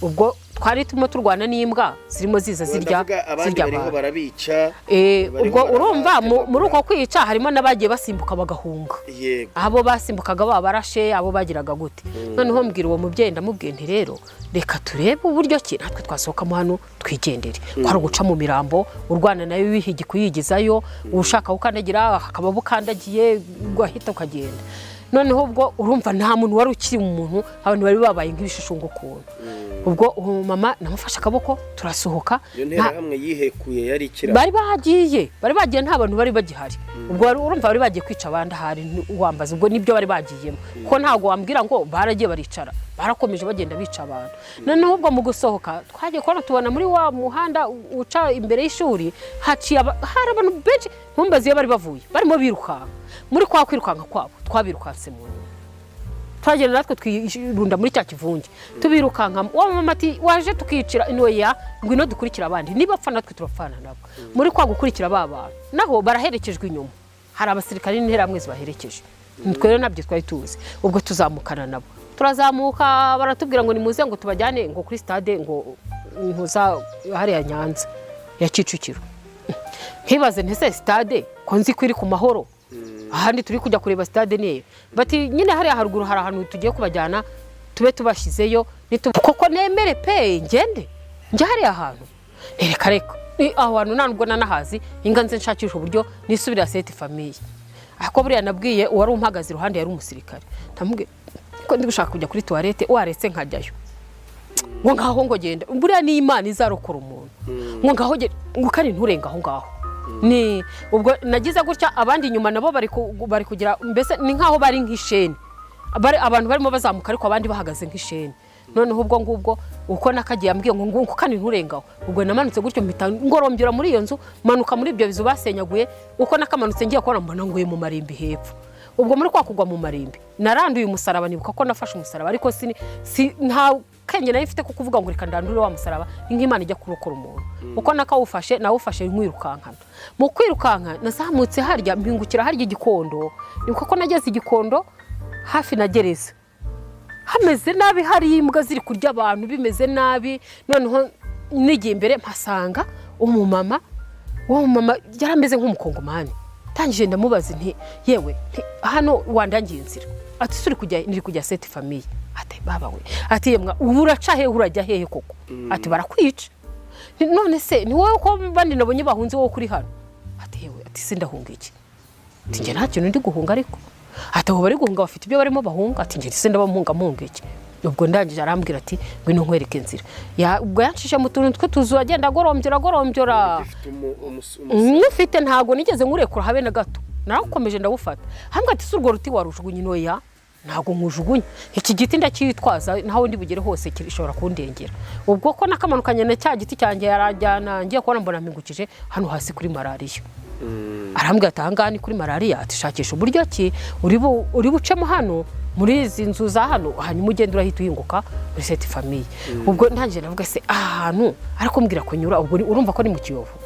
ubwo twari turimo turwana n'imbwa zirimo ziza zirya Ndavuga abandi zirya bariho abantu. barabica. Bariho Ubwo urumva muri uko barabatemagura. kwica harimo n'abagiye basimbuka bagahunga. Abo basimbukaga baba barashe, abo bagiraga gute. Noneho mbwira uwo mubyeyi, ndamubwiye nti: "Rero reka turebe uburyo ki natwe twasohokamo hano twigendere." Ko ari uguca mu mirambo, urwana nayo, wihigi kuyigizayo, ushaka gukandagira hakaba bukandagiye, ugahita ukagenda. Noneho ubwo urumva nta muntu wari ukiri umuntu, abantu bari babaye nk'ibishishungu ukuntu. Ubwo uwo mama namufashe akaboko turasohoka. Iyo Nterahamwe yihekuye yari ikira? Bari bagiye, nta bantu bari bagihari. Ubwo urumva bari bagiye kwica abandi, ahari wambaza ubwo nibyo bari bagiyemo, kuko ntabwo wambwira ngo baragiye baricara, barakomeje bagenda bica abantu. Noneho ubwo mu gusohoka twagiye kubona tubona muri wa muhanda uca imbere y'ishuri haciye hari abantu benshi, ntumbaze iyo bari bavuye, barimo birukanka. Muri kwa kwirukanka kwabo twabirukanse mu nyuma. Turagenda natwe twirunda muri cya kivunge, tubirukankamo. Wa mama ati: "Waje tukicira inoya, ngwino dukurikira abandi, niba apfa natwe turapfana nabo." Muri kwa gukurikira ba bantu, naho baraherekejwe inyuma, hari abasirikare n'interahamwe zibaherekeje. Twe rero nabyo twari tuzi. Ubwo tuzamukana nabo, turazamuka, baratubwira ngo nimuze, ngo tubajyane ngo kuri stade, ngo ntuza hariya Nyanza ya Kicukiro. Nkibaze ntese stade ko nzi ko iri ku Mahoro, ahandi turi kujya kureba stade niyo? Bati: "Nyine hariya haruguru hari ahantu tugiye kubajyana, tube tubashyizeyo." Koko nemere pe, ngende njya hariya hantu? Reka reka, aho hantu nta nubwo nanahazi. Inga nze nshakisha uburyo nisubira Sainte Famille. Ariko buriya nabwiye uwari umpagaze iruhande, yari umusirikare, ndamubwiye ko ndi gushaka kujya kuri toilette, waretse nkajyayo. Ngo ngaho, ngo genda, buriya ni Imana izarokora umuntu. Ngo ngaho genda, ngo kandi nturenga aho ngaho. Ni ubwo nagize gutya, abandi inyuma nabo bari kugira, mbese ni nkaho bari nk'isheni. Abantu barimo bazamuka, ariko abandi bahagaze nk'isheni. Noneho ubwo ngubwo uko nakagiye ambwiye ngo kandi nturengaho, ubwo namanutse gutyo, mpita ngorombyera muri iyo nzu, manuka muri ibyo bizu basenyaguye. Uko nakamanutse, ngiye kubona mbona nguye mu marimbi hepfo. Ubwo muri kwa kugwa mu marimbi, naranduye umusaraba. Nibuka ko nafashe umusaraba, ariko si nta kenge nari mfite ko kuvuga ngo reka ndandure wa musaraba, ni nk'Imana ijya kurokora umuntu. Uko nakawufashe, nawufashe nkwirukankana. Mu kwirukanka nazamutse harya, mpingukira harya Igikondo. Nibuka ko nageze Igikondo hafi na gereza, hameze nabi, hari imbwa ziri kurya abantu, bimeze nabi. Noneho nigiye imbere, mpasanga umumama. Uwo mumama yari ameze nk'umukongomani. Tangije ndamubaza nti: "Yewe," nti, "hano wandangiye inzira?" Ati: "Suri kujya?" "Niri kujya Sainte Famille." Ati: "Baba we," ati, "yemwa, ubu uraca hehe, urajya hehe koko?" Ati: "Barakwica." Nti: "None se ni wowe ko bandi nabonye bahunze, wowe kuri hano?" Ati: "Yewe," ati, "sindahunga iki?" Ati: "Njye nta kintu ndi guhunga." Ariko ati: "Abo bari guhunga bafite ibyo barimo bahunga." Ati: "Njye se ndaba mpunga iki?" Ubwo ndangije arambwira ati: "Ngwino nkwereke inzira." Ubwo yancishe mu tuntu tw'utuzu, agenda agorombyora agorombyora. Ufite umusaraba. Mwufite, ntabwo nigeze nkurekura habe na gato, narawukomeje ndawufata. Hambwa ati: "Si urwo ruti warujugunye?" "Inoya, ntabwo nkujugunya, iki giti ndacyitwaza, naho ndi bugere hose gishobora kundengera." Ubwo ko nakamanukanye na cya giti cyanjye, yarajyana, ngiye kubona mbona mpingukije hano hasi kuri malariya. Arambwira ati: "Ahangaha ni kuri malariya." Ati: "Shakisha uburyo ki uri bucemo hano muri izi nzu za hano, hanyuma ugenda urahita uhinguka muri Sainte Famille." Ubwo ntangije ndavuga: "Se aha hantu ariko mbwira kunyura?" Ubwo urumva ko ni mu Kiyovu.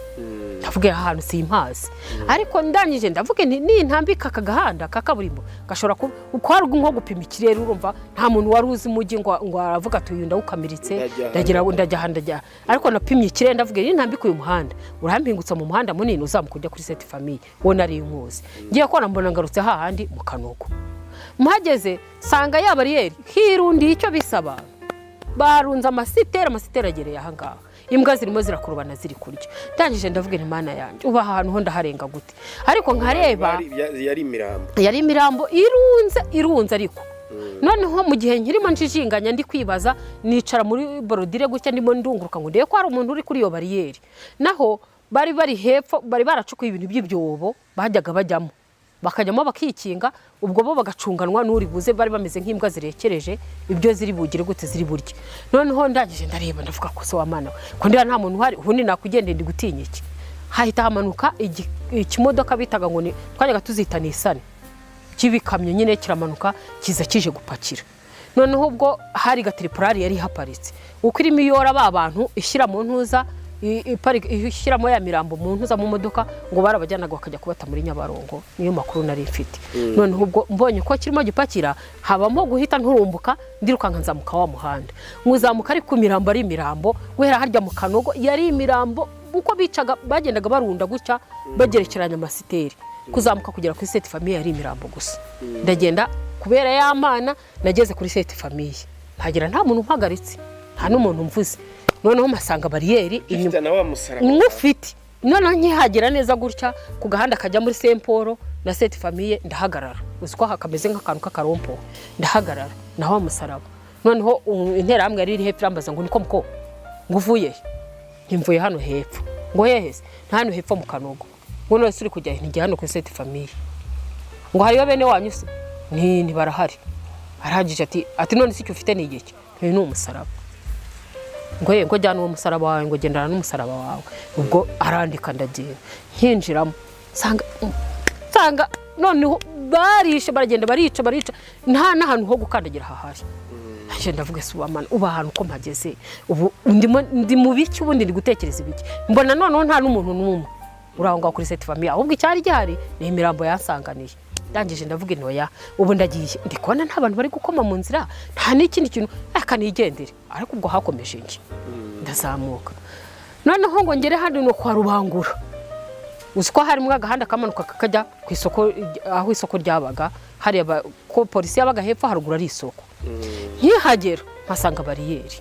Ndavuga: "Aha hantu simpazi." Ariko ndangije ndavuga nti: "Nintambika aka gahanda ka kaburimbo gashobora kuba uko hari nko gupima ikirere." Urumva nta muntu wari uzi umujyi ngo aravuga ati: "Uyu ndawukamiritse." Ndajya aha, ndagira ndajya. Ndajya aha, ndajya aha. Ariko napimye ikirere, ndavuga: "Nintambika uyu muhanda urampingutsa mu muhanda munini uzamuka ujya kuri Sainte Famille, wo nari nkuzi." Ngiye kubona mbona ngarutse hahandi mu Kanogo. Mpageze nsanga ya bariyeri hirundiye icyo bisaba, barunze amasiteri, amasiteri agereye ahangaha, imbwa zirimo zirakurubana ziri kurya. Ndangije ndavuga nti: "Mana yanjye, uba aha hantu ho ndaharenga gute?" Ariko nkareba Yari imirambo. Yari imirambo irunze, irunze. Ariko noneho mu gihe nkirimo njijinganya, ndi kwibaza, nicara muri bordure gutya, ndimo ndunguruka ngo ndebe ko hari umuntu uri kuri iyo bariyeri. Naho bari bari hepfo, bari baracukuye ibintu by'ibyobo bajyaga bajyamo, bakajyamo bakikinga. Ubwo bo bagacunganwa n'uri buze, bari bameze nk'imbwa zirekereje ibyo ziri bugire gute, ziri burye. Noneho ndangije ndareba, ndavuga ko: "Se wa Mana we, ko ndeba nta muntu uhari, ubundi nakugendera ndi gutinya iki?" Hahita hamanuka ikimodoka bitaga ngo ni, twajyaga tuzita Nissan, cy'ibikamyo nyine, kiramanuka kiza kije gupakira. Noneho ubwo hari gatiripurari yari ihaparitse, uko irimo iyora ba bantu ishyira mu ntuza, ishyiramo ya mirambo mu ntuza, mu modoka, ngo barabajyanaga bakajya kubata muri Nyabarongo. Niyo makuru nari mfite. Noneho ubwo mbonye ko kirimo gipakira, habamo guhita nturumbuka, ndirukanka nzamuka wa muhanda, nkuzamuka ariko imirambo ari imirambo, guhera harya mu Kanogo yari imirambo. Uko bicaga bagendaga barunda gutya, bagerekeranya amasiteri, kuzamuka kugera kuri Sainte Famille yari imirambo gusa. Ndagenda, kubera ya Mana nageze kuri Sainte Famille, mpagera nta muntu umpagaritse, nta n'umuntu mvuze. Noneho mpasanga bariyeri inyuma. Ufite na wa musaraba. Mwufite. Noneho nkihagera neza gutya ku gahanda kajya muri Saint Paul na Sainte Famille, ndahagarara. Uzi ko kameze nk'akantu k'akarompo. Ndahagarara naho wa musaraba. Noneho interahamwe yari iri hepfo irambaza ngo: "Niko muko, ngo uvuye he?" "Ntimvuye hano hepfo." Ngo: "Hehe se?" "Nta hano hepfo mu Kanogo." Ngo: "None se uri kujya he?" "Nijya hano kuri Sainte Famille." Ngo: "Hariyo bene wanyu se?" "Ni ntibarahari." Arahagije ati: "None se icyo ufite ni igiki?" "Uyu ni umusaraba." Ngo: "Ye," ngo, "jyana uwo musaraba wawe," ngo, "gendana n'umusaraba wawe." Ubwo arandika, ndagenda. Nkinjiramo nsanga noneho Barishe, baragenda barica, barica, nta n'ahantu ho gukandagira hahari. Nje ndavuga: "Ese ubu Mana, ubu ahantu ko mpageze, ubu ndimo ndi mu biki? Ubundi ndi gutekereza ibiki?" Mbona noneho nta n'umuntu n'umwe uri aho ngaho kuri Sainte Famille, ahubwo icyari gihari ni imirambo yansanganiye. Ndangije ndavuga: "Intoya, ubu ndagiye, ndi kubona nta bantu bari gukoma mu nzira, nta n'ikindi kintu, reka nigendere." Ariko ubwo hakomeje njye ndazamuka, noneho ngo ngere hano ni kwa Rubangura. Uzi ko harimo agahanda kamanuka kakajya ku isoko, aho isoko ryabaga hariya, ko polisi yabaga hepfo, haruguru ari isoko. Nkihagera mpasanga bariyeri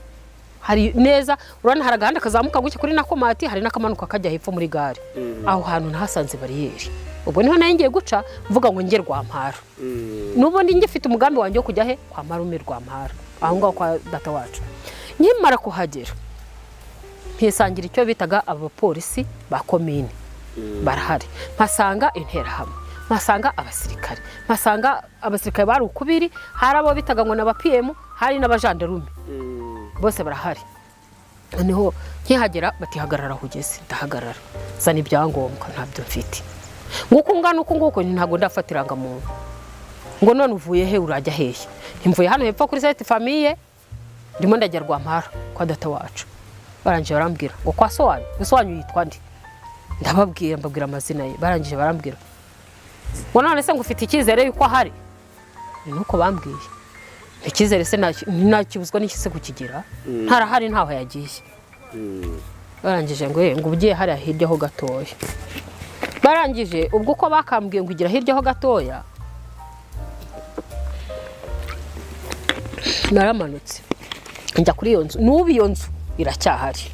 hari neza. Urabona hari agahanda kazamuka gutya kuri Nakomati, hari n'akamanuka kajya hepfo muri gare. Aho hantu nahasanze bariyeri. Ubwo niho nari ngiye guca mvuga ngo njye Rwampara. N'ubundi ngifite umugambi wanjye wo kujya he? Kwa marume Rwampara, aho ngaho kwa data wacu. Nkimara kuhagera mpisangira icyo bitaga abapolisi ba komine barahari, mpasanga Interahamwe, mpasanga abasirikare, mpasanga abasirikare bari ukubiri. Hari abo bitaga ngo ni aba PM, hari n'abajandarume, bose barahari. Noneho nkihagera bati: "Hagarara aho ugeze." Ndahagarara. "Zana ibyangombwa." "Ntabyo mfite." "Nguko ungana uku nguku?" "Ntabwo ndafata irangamuntu." Ngo: "None uvuye he? Urajya hehe?" "Mvuye hano hepfo kuri Sainte Famille, ndimo ndajya Rwampara kwa data wacu." Barangije barambwira ngo: "Kwa so wanyu? So wanyu yitwa nde?" Ndababwira, mbabwira amazina ye. Barangije barambwira ngo: "None se ngo ufite icyizere yuko ahari?" Ni nuko bambwiye. Icyizere se ntakibuzwa n'iki se kukigira? Ntarahari, ntaho yagiye. Barangije ngo: "Eh, ngo ugiye hariya hirya ho gatoya." Barangije ubwo uko bakambwiye ngo ugira hirya ho gatoya, naramanutse njya kuri iyo nzu. N'ubu iyo nzu iracyahari,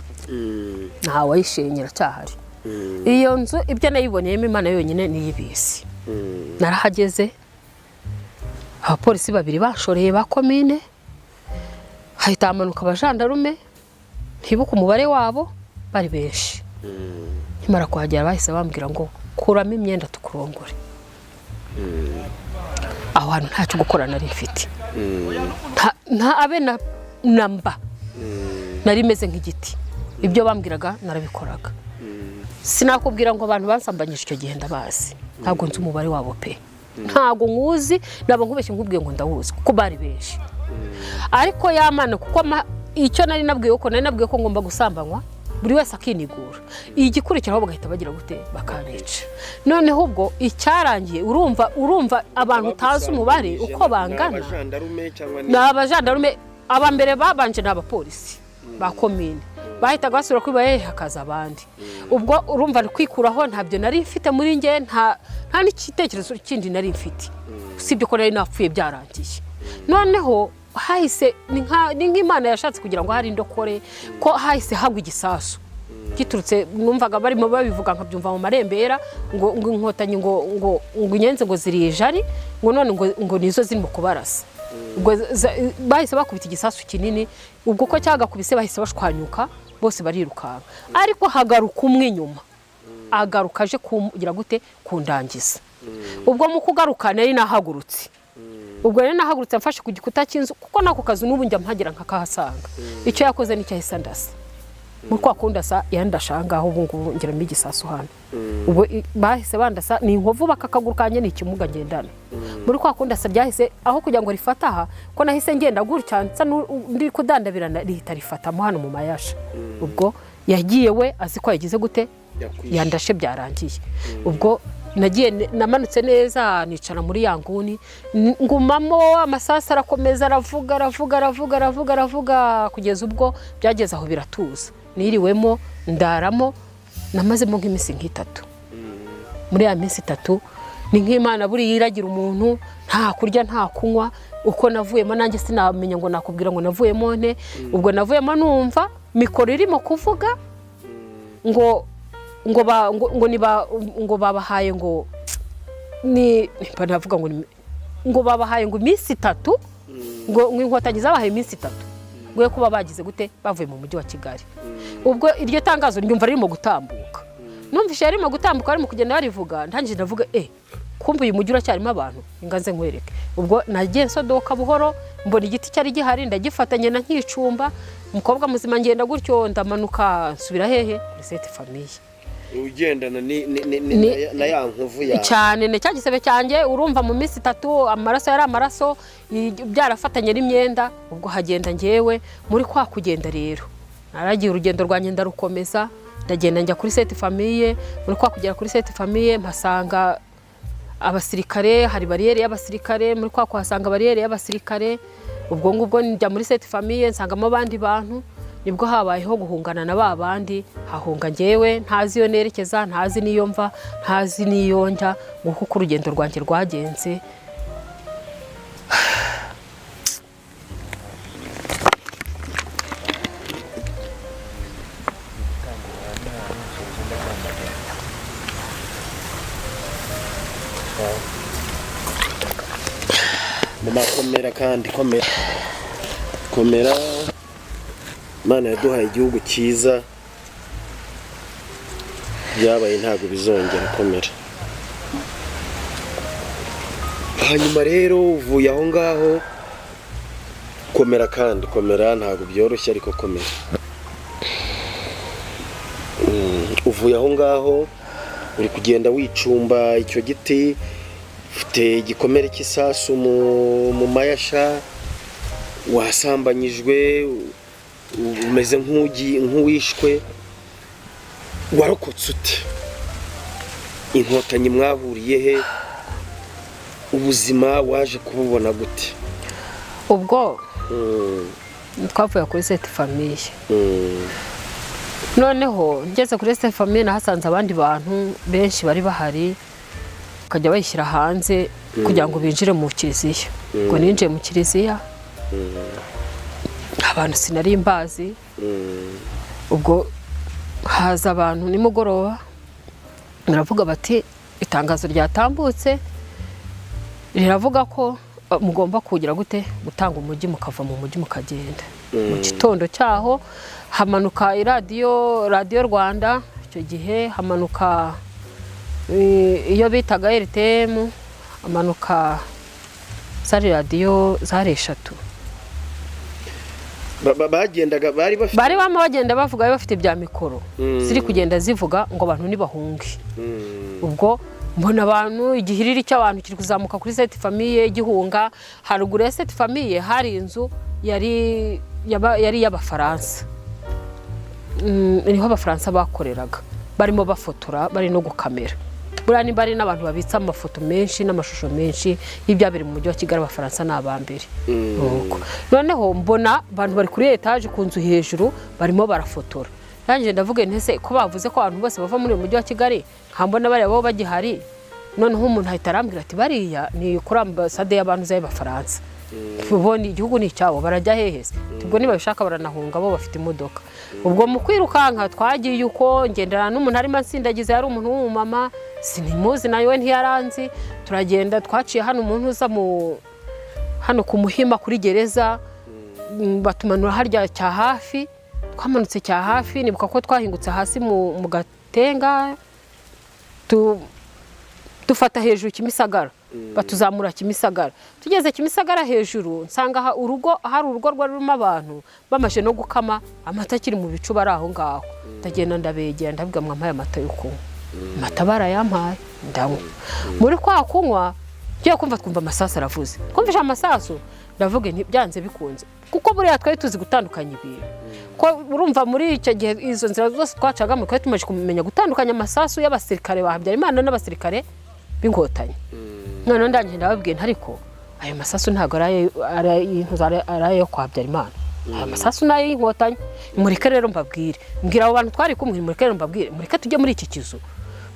ntawe wayishenye, iracyahari iyo nzu. Ibyo nayiboneyemo Imana yonyine niyo ibizi. Narahageze, abapolisi babiri bashoreye ba komine, hahita hamanuka abajandarume, ntibuka umubare wabo, bari benshi. Nkimara kuhagera bahise bambwira ngo: "Kuramo imyenda tukurongore." Aho hantu ntacyo gukora nari mfite. Nta abe na namba, nari meze nk'igiti. Ibyo bambwiraga narabikoraga. Sinakubwira ngo abantu bansambanyije icyo gihe ndabazi, ntabwo nzi umubare wabo pe, ntabwo nkuzi. Ntabwo nkubeshye nkubwiye ngo ndawuzi, kuko bari benshi. Ariko yamana kuko icyo nari nabwiwe ko nari nabwiwe ko ngomba gusambanywa, buri wese akinigura, igikurikiraho bagahita bagira gute? Bakanica. Noneho ubwo icyarangiye, urumva abantu utazi umubare uko bangana. Abajandarume cyangwa Ni abajandarume. Aba mbere babanje ni abapolisi ba komine, bahitaga basubira kuri bahe, hakaza abandi. Ubwo urumva ni kwikuraho, ntabyo nari mfite muri nge, nta n'igitekerezo kindi nari mfite usibye ko nari napfuye, byarangiye. Noneho hahise ni nk'Imana yashatse kugira ngo hari indokore, ko hahise hagwa igisasu giturutse. Numvaga barimo babivuga nkabyumva mu marembera, ngo Inkotanyi, ngo inyenzi, ngo ziri ijari, ngo none ngo nizo zirimo kubarasa. Ubwo bahise bakubita igisasu kinini. Ubwo ko cyagakubise bahise bashwanyuka bose barirukanka, ariko hagaruka umwe inyuma, agaruka aje kugira gute? Kundangiza. Ubwo mu kugaruka nari nahagurutse. Ubwo rero nahagurutse mfashe ku gikuta cy'inzu, kuko n'ako kazu n'ubu njya mpagera nkakahasanga. Icyo yakoze nicyo ahise andasa. Muri kwa kundasa yandashe aha ngaho, ubu ngubu ngeramo igisasu hano. Ubwo bahise bandasa, ni inkovu, bakakaguru kanjye ni ikimuga ngendana. Muri kwa kundasa ryahise, aho kugira ngo rifate aha, ko nahise ngenda gutya nsa ndi kudandabirana, rihita rifatamo hano mu mayasha. Ubwo yagiye we azi ko yagize gute? Yakwishe. Yandashe, byarangiye. Ubwo nagiye namanutse neza nicara muri ya nguni, ngumamo. Amasasu arakomeza aravuga, aravuga, aravuga, aravuga, aravuga, kugeza ubwo byageze aho biratuza. Niriwemo, ndaramo, namazemo nk'iminsi nk'itatu. Muri ya minsi 3 ni nk'Imana buriya iragira umuntu, nta kurya, nta kunywa. Uko navuyemo nanjye sinamenya ngo nakubwira ngo navuyemo nte. Ubwo navuyemo numva mikoro irimo kuvuga ngo ba ngo, ngo niba ngo babahaye ngo ni nimba navuga ngo ngo babahaye ngo iminsi 3, ngo Inkotanyi zabahaye iminsi 3 ngo yo kuba bagize gute? Bavuye mu mujyi wa Kigali. Ubwo iryo tangazo ryumva ririmo gutambuka, numvise yarimo gutambuka, barimo kugenda barivuga. Ndangije ndavuga: "Eh, kumva uyu mujyi uracyarimo abantu, ingaze nkwereke." Ubwo nagiye nsodoka buhoro, mbona igiti cyari gihari, ndagifata, ngenda nkicumba, umukobwa muzima, ngenda gutyo, ndamanuka nsubira hehe? Kuri Sainte Famille. Ugendana na ya nkovu yawe. Cyane, ni cya gisebe cyanjye. Urumva mu minsi 3 amaraso yari amaraso, byarafatanye n'imyenda. Ubwo hagenda ngewe muri kwa kugenda rero, naragiye urugendo rwanjye ndarukomeza, ndagenda njya kuri Sainte Famille. Muri kwa kugera kuri Sainte Famille mpasanga abasirikare, hari bariyeri y'abasirikare. Muri kwa kuhasanga bariyeri y'abasirikare, ubwo ngubwo njya muri Sainte Famille nsangamo abandi bantu. Nibwo habayeho guhungana na ba bandi, hahunga ngewe ntazi iyo nerekeza, ntazi n'iyo mva, ntazi n'iyo njya. Nguko uko urugendo rwanjye rwagenze. Mama, komera kandi komera, komera. Imana yaduhaye igihugu cyiza, byabaye ntabwo bizongera, komera. Hanyuma rero uvuye aho ngaho, komera kandi komera, ntabwo byoroshye ariko komera. Uvuye aho ngaho uri kugenda wicumba icyo giti, ufite igikomere cy'isasu mu mayasha, wasambanyijwe, umeze nk'uwishwe. Warokotse ute? Inkotanyi mwahuriye he? Ubuzima waje kububona gute? Ubwo twavuye kuri Sainte Famille. Noneho ngeze kuri Sainte Famille nahasanze abandi bantu benshi bari bahari, bakajya bayishyira hanze kugira ngo binjire mu kiliziya. Ubwo ninjiye mu kiliziya, abantu sinari mbazi. Ubwo haza abantu nimugoroba baravuga bati itangazo ryatambutse riravuga ko mugomba kugira gute, gutanga umujyi, mukava mu mujyi mukagenda. Mu gitondo cyaho hamanuka iradiyo, Radiyo Rwanda icyo gihe, hamanuka iyo bitaga RTM, hamanuka zari radiyo zari 3. Bagendaga bari bafite Bari bama bagenda bavuga, bari bafite bya mikoro ziri kugenda zivuga ngo abantu ntibahunge. Ubwo mbona abantu, igihiriri cy'abantu kiri kuzamuka kuri Sainte Famille gihunga. Haruguru ya Sainte Famille hari inzu yari y'Abafaransa. Niho Abafaransa bakoreraga, barimo bafotora, bari no gukamera. Buriya nimba ari n'abantu babitse amafoto menshi n'amashusho menshi y'ibyabereye mu mujyi wa Kigali, Abafaransa ni abambere. Noneho mbona abantu bari kuri etaje ku nzu hejuru barimo barafotora. Nanjye ndavuga nti ese ko bavuze ko abantu bose bava muri uyu mujyi wa Kigali, nkambona bariya bo bagihari. Noneho umuntu ahita arambwira ati bariya ni kuri ambasade y'abantu z'Abafaransa, ubundi igihugu ni icyabo, barajya hehe se? Ubwo nibabishaka baranahunga, bo bafite imodoka. Ubwo mu kwirukanka twagiye uko, ngendana n'umuntu arimo ansindagiza, yari umuntu w'umumama sinimuzi nawe ntiyaranzi. Turagenda twaciye hano umuntu uza mu hano ku Muhima kuri gereza, batumanura harya cya hafi. Twamanutse cya hafi, nibuka ko twahingutse hasi mu Gatenga, dufata hejuru Kimisagara, batuzamura Kimisagara. Tugeze Kimisagara hejuru nsanga urugo, hari urugo rwari rurimo abantu bamaze no gukama amata akiri mu bicuba ari aho ngaho. Ndagenda ndabegera, ndabwira mwampaye amata yo kunywa. Amata barayampaye ndanywa. Muri kwa kunywa ngiye kumva twumva amasasu aravuze. Twumvise amasasu ndavuga nti byanze bikunze, kuko buriya twari tuzi gutandukanya ibintu. Ko urumva muri icyo gihe izo nzira zose twacagamo twari tumaze kumenya gutandukanya amasasu y'abasirikare ba Habyarimana n'abasirikare b'Inkotanyi. Noneho ndangije ndababwira nti ariko ayo masasu ntabwo ari ayo kwa Habyarimana, aya masasu ni ay'Inkotanyi. Mureke rero mbabwire, mbwira abo bantu twari kumwe, mureke rero mbabwire, mureke tujye muri iki kizu,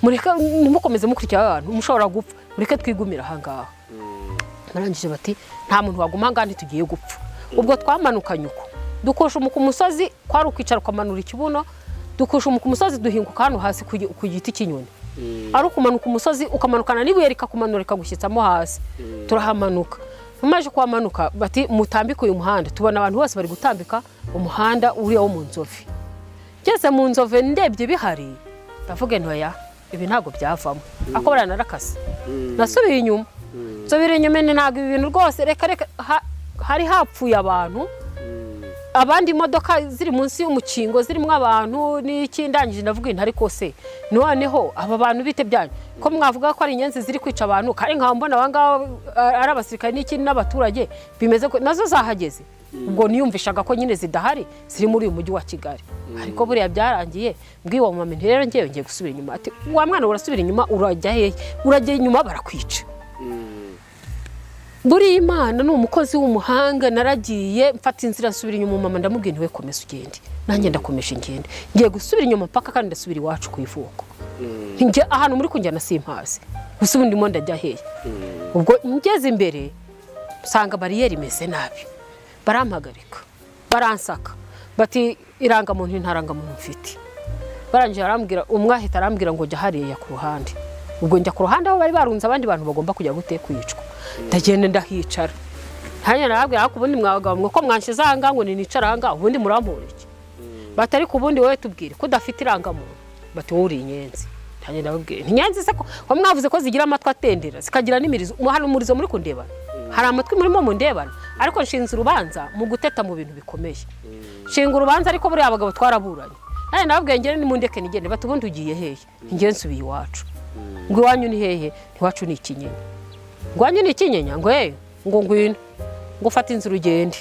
mureke ntimukomeze mukurikira abantu mushobora gupfa, mureke twigumire aha ngaha. Barangije bati nta muntu waguma aha ngaha, ntitugiye gupfa. Ubwo twamanukanye uko dukosha ku musozi, kwari ukwicara ukamanura ikibuno, dukosha ku musozi duhinguka hano hasi ku giti cy'inyoni. Ari ukumanuka umusozi ukamanukana n'ibuye rikakumanura rikagushyitsamo hasi. Turahamanuka, tumaze kuhamanuka bati mutambike uyu muhanda. Tubona abantu bose bari gutambika umuhanda uriya wo mu Nzove. Ngeze mu Nzove ndebye bihari, ndavuga nti oya ibi ntabwo byavamo, ako buriya narakase. Nasubiye inyuma, nsubira inyuma ntabwo ibi bintu rwose, reka reka. Hari hapfuye abantu Abandi imodoka ziri munsi y'umukingo zirimo abantu n'iki. Ndangije ndavuga inti: "Ariko se noneho aba bantu bite byanyu, ko mwavuga ko ari inyenzi ziri kwica abantu, kandi nkaba mbona aba ngaba ari abasirikare n'iki n'abaturage, bimeze ko nazo zahageze?" Ubwo niyumvishaga ko nyine zidahari, ziri muri uyu mujyi wa Kigali. Ariko buriya byarangiye mbwiye uwo mama nti: "Rero ngewe ngiye gusubira inyuma." Ati: "Wa mwana, urasubira inyuma urajya hehe? Urajya inyuma barakwica." Buriya Imana ni umukozi w'umuhanga. Naragiye mfata inzira nsubira inyuma. Mama ndamubwira ntiwe: "Komeza ugende, nanjye ndakomeje ngende, ngiye gusubira inyuma mpaka, kandi ndasubira iwacu ku ivuko. Njye ahantu muri kunjyana simpazi, gusa ubu ndimo ndajya hehe?" Ubwo ngeze imbere nsanga bariyeri imeze nabi, barampagarika, baransaka, bati: "Irangamuntu." Nta rangamuntu mfite. Barangije arambwira, umwe ahita arambwira ngo: "Jya hariya ku ruhande." Ubwo njya ku ruhande aho bari barunze abandi bantu bagomba kujya gute, kwicwa. Ndagenda ndahicara. Hanyuma narabwira: "Ariko ubundi mwabagabo mwe, ko mwanshyize aha ngaha ngo ninicare aha ngaha, ubundi murampora iki?" Bati: "Ariko ubundi wowe tubwire ko udafite irangamuntu." Bati: "Wowe uri inyenzi." Nanjye ndababwira: "Inyenzi se ko mwavuze ko zigira amatwi atendera, zikagira n'imirizo, hano umurizo muri kundebana, hari amatwi murimo mundebana?" Ariko nshinze urubanza mu guteta mu bintu bikomeye, nshinga urubanza. Ariko buriya abagabo twaraburanye. Nanjye nababwiye: "Ngere nimundeke nigende." Bati: "Ubundi ugiye hehe?" "Ngewe nsubiye iwacu." Ngo: "Iwanyu ni hehe?" "Iwacu ni Ikinyinya." Ngo: "Iwanyu ni Ikinyinya?" Ngo: "Hey." Ngo: "Ngwino." Ngo: "Fata inzira ugende."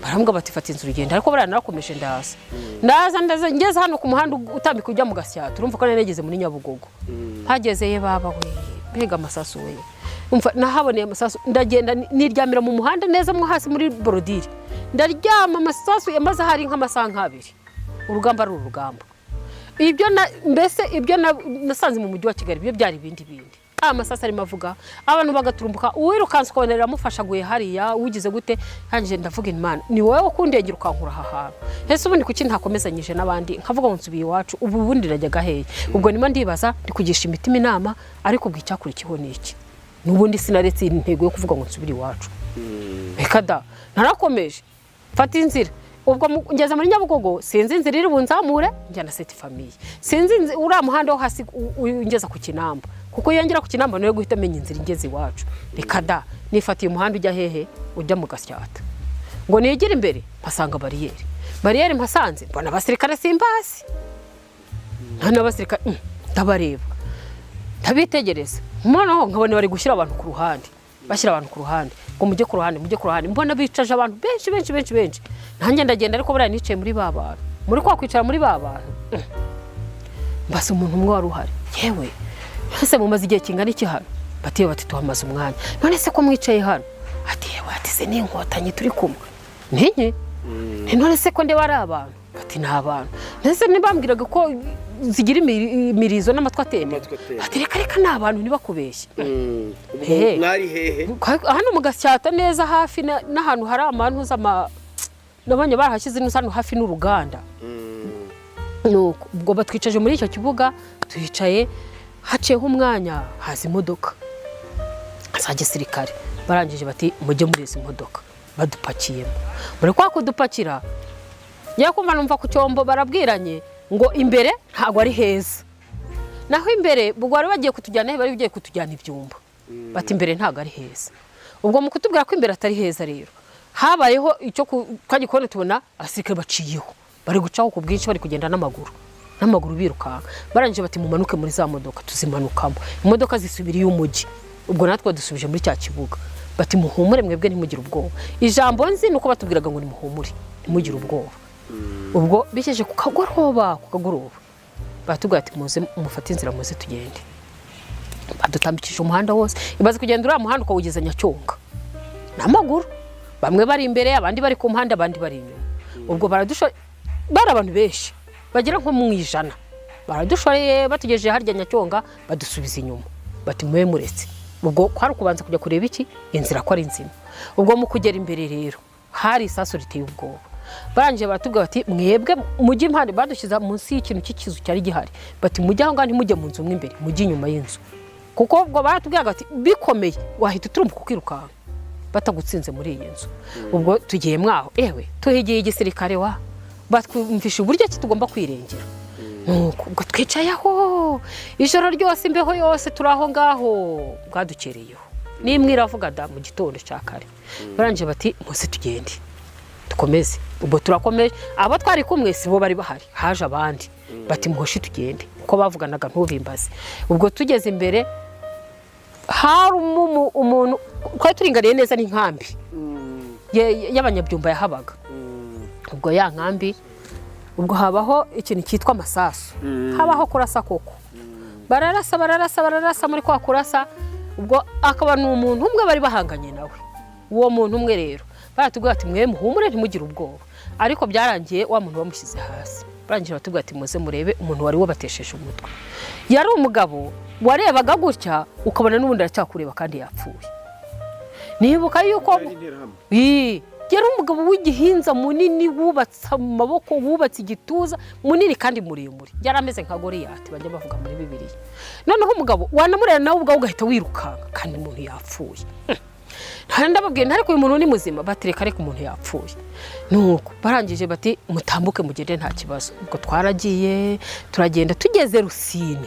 Barambwira bati: "Fata inzira ugende." Ariko buriya narakomeje, ndaza, ndaza, ndaza, ngeze hano ku muhanda utambika ujya mu Gasyata, urumva ko nari nageze muri Nyabugogo. Mpageze, ye baba we, mbega amasasu we! Umva, nahaboneye amasasu. Ndagenda niryamira mu muhanda neza mo hasi muri borodire, ndaryama. Amasasu yamaze ahari nk'amasaha nk'abiri. Urugamba ari urugamba. Ibyo na mbese ibyo nasanze mu mujyi wa Kigali byo byari ibindi bindi. Amasasu arimo avuga, abantu bagaturumbuka, uwirukanse ukabona riramufasha, aguye hariya, ugize gute. Ndangije ndavuga: "Imana ni wowe ukundengera ukankura aha hantu." Ese ubundi kuki ntakomezanyije n'abandi nkavuga ngo nsubiye iwacu? Ubu ubundi najyaga hehe? Ubwo ndimo ndibaza, ndi kugisha imitima inama. Ariko ubwo icyakurikiyeho ni iki? N'ubundi sinaretse intego yo kuvuga ngo nsubire iwacu, reka da. Narakomeje mfata inzira. Ubwo ngeze muri Nyabugogo, sinzi inzira iri bunzamure njya na Sainte Famille, sinzi uriya muhanda wo hasi ungeza ku Kinamba, kuko iyo ngera ku Kinamba niyo guhita menya inzira ingeze iwacu. Reka da, nifatiye umuhanda ujya hehe? Ujya mu Gasyata. Ngo nigire imbere mpasanga bariyeri. Bariyeri mpasanze mbona abasirikare simbazi, nta n'abasirikare. Ndabareba, ndabitegereza, noneho nkabona bari gushyira abantu ku ruhande, bashyira abantu ku ruhande ngo: "Mujye ku ruhande, mujye ku ruhande." Mbona bicaje abantu benshi benshi benshi benshi. Nanjye ndagenda, ariko buriya nicaye muri ba bantu, muri kwa kwicara muri ba bantu, mbasa umuntu umwe wari uhari: "Yewe, ese mumaze igihe kingana iki hano?" Bati: "Bati tuhamaze umwanya." "None se ko mwicaye hano?" Ati: "Yewe," ati, "se ni inkotanyi turi kumwe ntinye?" "Nti none se ko ndeba ari abantu?" Bati: "Ni abantu." "Ndetse ntibambwiraga ko zigira imirizo n'amatwi atendera?" Amatwi atendera. Ati: "Reka reka, ni abantu, ntibakubeshye." Ubwo Hehe. mwari hehe? Hano mu Gasyata neza, hafi n'ahantu hari amantu z'ama, nabonye barahashyize ino hano hafi n'uruganda. Nuko ubwo batwicaje muri icyo kibuga, twicaye, haciyeho umwanya haza imodoka za gisirikare. Barangije bati: "Mujye muri izi modoka." Badupakiyemo. Muri kwa kudupakira, njya kumva numva ku cyombo barabwiranye ngo imbere ntabwo ari heza. Naho imbere ubwo bari bagiye kutujyana he? Bari bagiye kutujyana ibyumba. Bati: "Imbere ntabwo ari heza." Ubwo mu kutubwira ko imbere atari heza rero, habayeho icyo kwa gikoni, tubona abasirikare baciyeho, bari gucaho ku bwinshi, bari kugenda n'amaguru n'amaguru birukanka. Barangije bati: "Mumanuke muri za modoka." Tuzimanukamo, imodoka zisubira iy'umujyi. Ubwo natwe dusubije muri cya kibuga. Bati: "Muhumure mwebwe, ntimugire ubwoba." Ijambo nzi ni uko batubwiraga ngo nimuhumure, ntimugire ubwoba. Ubwo bishyize ku kagoroba, ku kagoroba baratubwira ati: "Muze mufate inzira, muze tugende." Badutambikije umuhanda wose. Ibaze kugenda uriya muhanda ukawugeza Nyacyonga n'amaguru, bamwe bari imbere, abandi bari ku mpande, abandi bari inyuma. Ubwo baradusho, bari abantu benshi bagera nko mu 100. Baradushoreye, batugejeje harya Nyacyonga badusubiza inyuma, bati: "Mube muretse." Ubwo kwari ukubanza kujya kureba iki, inzira ko ari nzima. Ubwo mu kugera imbere rero hari isasu riteye ubwoba. Barangije baratubwira bati: "Mwebwe mujye impande." Badushyize munsi y'ikintu cy'ikizu cyari gihari, bati: "Mujye aho ngaho, ntimujye mu nzu mo imbere, mujye inyuma y'inzu." Kuko ubwo baratubwiraga bati: "Bikomeye wahita uturumbuka ukirukanka batagutsinze muri iyi nzu." Ubwo tugiye mwaho, ewe, tuhigiye igisirikare wa, batwumvisha uburyo ki tugomba kwirengera. Nuko ubwo twicaye aho ijoro ryose, imbeho yose, turi aho ngaho. Bwadukereyeho n'imwe iravuga da mu gitondo cya kare. Barangije bati: "Muze tugende." Dukomeze. Ubwo turakomeje, abo twari kumwe si bo bari bahari, haje abandi bati: "Muhoshi tugende." Uko bavuganaga ntubimbaze. Ubwo tugeze imbere hari umuntu twari turinganiye neza n'inkambi y'abanyabyumba yahabaga. Ubwo ya nkambi, ubwo habaho ikintu cyitwa amasasu, habaho kurasa koko, bararasa, bararasa, bararasa. Muri kwa kurasa, ubwo akaba ni umuntu umwe bari bahanganye nawe. Uwo muntu umwe rero baratubwira ati: "Mwe muhumure, ntimugire ubwoba." Ariko byarangiye wa muntu bamushyize hasi. Barangije batubwira ati: "Muze murebe umuntu wari wabatesheje umutwe." Yari umugabo warebaga gutya ukabona n'ubundi aracyakureba kandi yapfuye. Nibuka yuko Ii, yari umugabo w'igihinza munini, wubatse amaboko, wubatse igituza, munini kandi muremure. Yari ameze nka Goriyati bajya bavuga muri Bibiliya. Noneho umugabo wanamureba nawe ubwawe ugahita wirukanka, kandi umuntu yapfuye. Ndababwiye nti: "Ariko uyu muntu ni muzima?" Bati: "Reka reka, umuntu yapfuye." Nuko barangije bati: "Mutambuke mugende, nta kibazo." Ubwo twaragiye, turagenda, tugeze Rusine.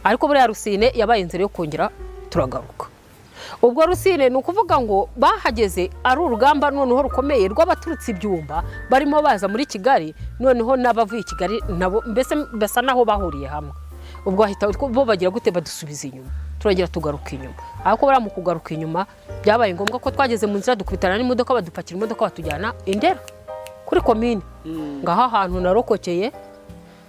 Ariko buriya Rusine yabaye inzira yo kongera turagaruka. Ubwo Rusine ni ukuvuga ngo bahageze ari urugamba noneho rukomeye rw'abaturutse ibyumba barimo baza muri Kigali, noneho n'abavuye i Kigali nabo, mbese basa naho bahuriye hamwe. Ubwo bahita bo bagira gute, badusubiza inyuma, turongera tugaruka inyuma. Ariko buriya mu kugaruka inyuma byabaye ngombwa ko twageze mu nzira dukubitana n'imodoka, badupakira imodoka, batujyana i Ndera kuri komine. Ngaho ahantu narokokeye,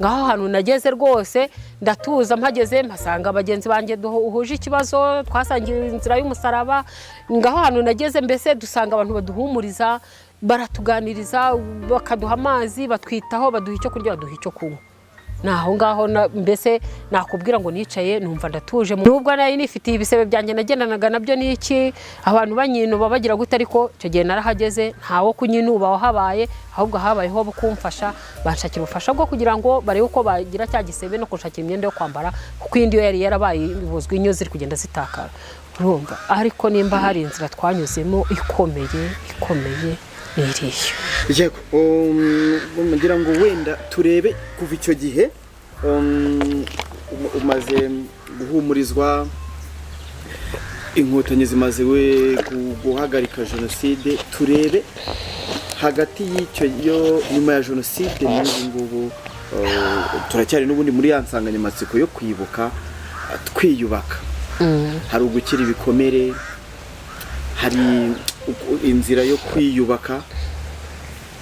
ngaho ahantu nageze rwose ndatuza. Mpageze mpasanga bagenzi banjye duhuje ikibazo, twasangiye inzira y'umusaraba. Ngaho ahantu nageze mbese dusanga abantu baduhumuriza, baratuganiriza, bakaduha amazi, batwitaho, baduha icyo kurya, baduha icyo kunywa. Ni aho ngaho mbese nakubwira ngo nicaye numva ndatuje, nubwo nari nifitiye ibisebe byanjye nagendanaga nabyo n'iki, abantu banyinuba bagira gute. Ariko icyo gihe narahageze ntawo kunyinuba wahabaye, ahubwo habayeho bo kumfasha, banshakira ubufasha bwo kugira ngo barebe uko bagira cya gisebe no kunshakira imyenda yo kwambara, kuko indi yo yari yarabaye ibuzwa inyo ziri kugenda zitakara, urumva. Ariko nimba hari inzira twanyuzemo ikomeye ikomeye, ni iriya. Yego, ngira ngo wenda turebe kuva icyo gihe umaze guhumurizwa, Inkotanyi zimaze we guhagarika jenoside, turebe hagati y'icyo yo nyuma ya jenoside n'ubu ngubu, turacyari n'ubundi muri ya nsanganyamatsiko yo kwibuka twiyubaka. Hari ugukira ibikomere, hari inzira yo kwiyubaka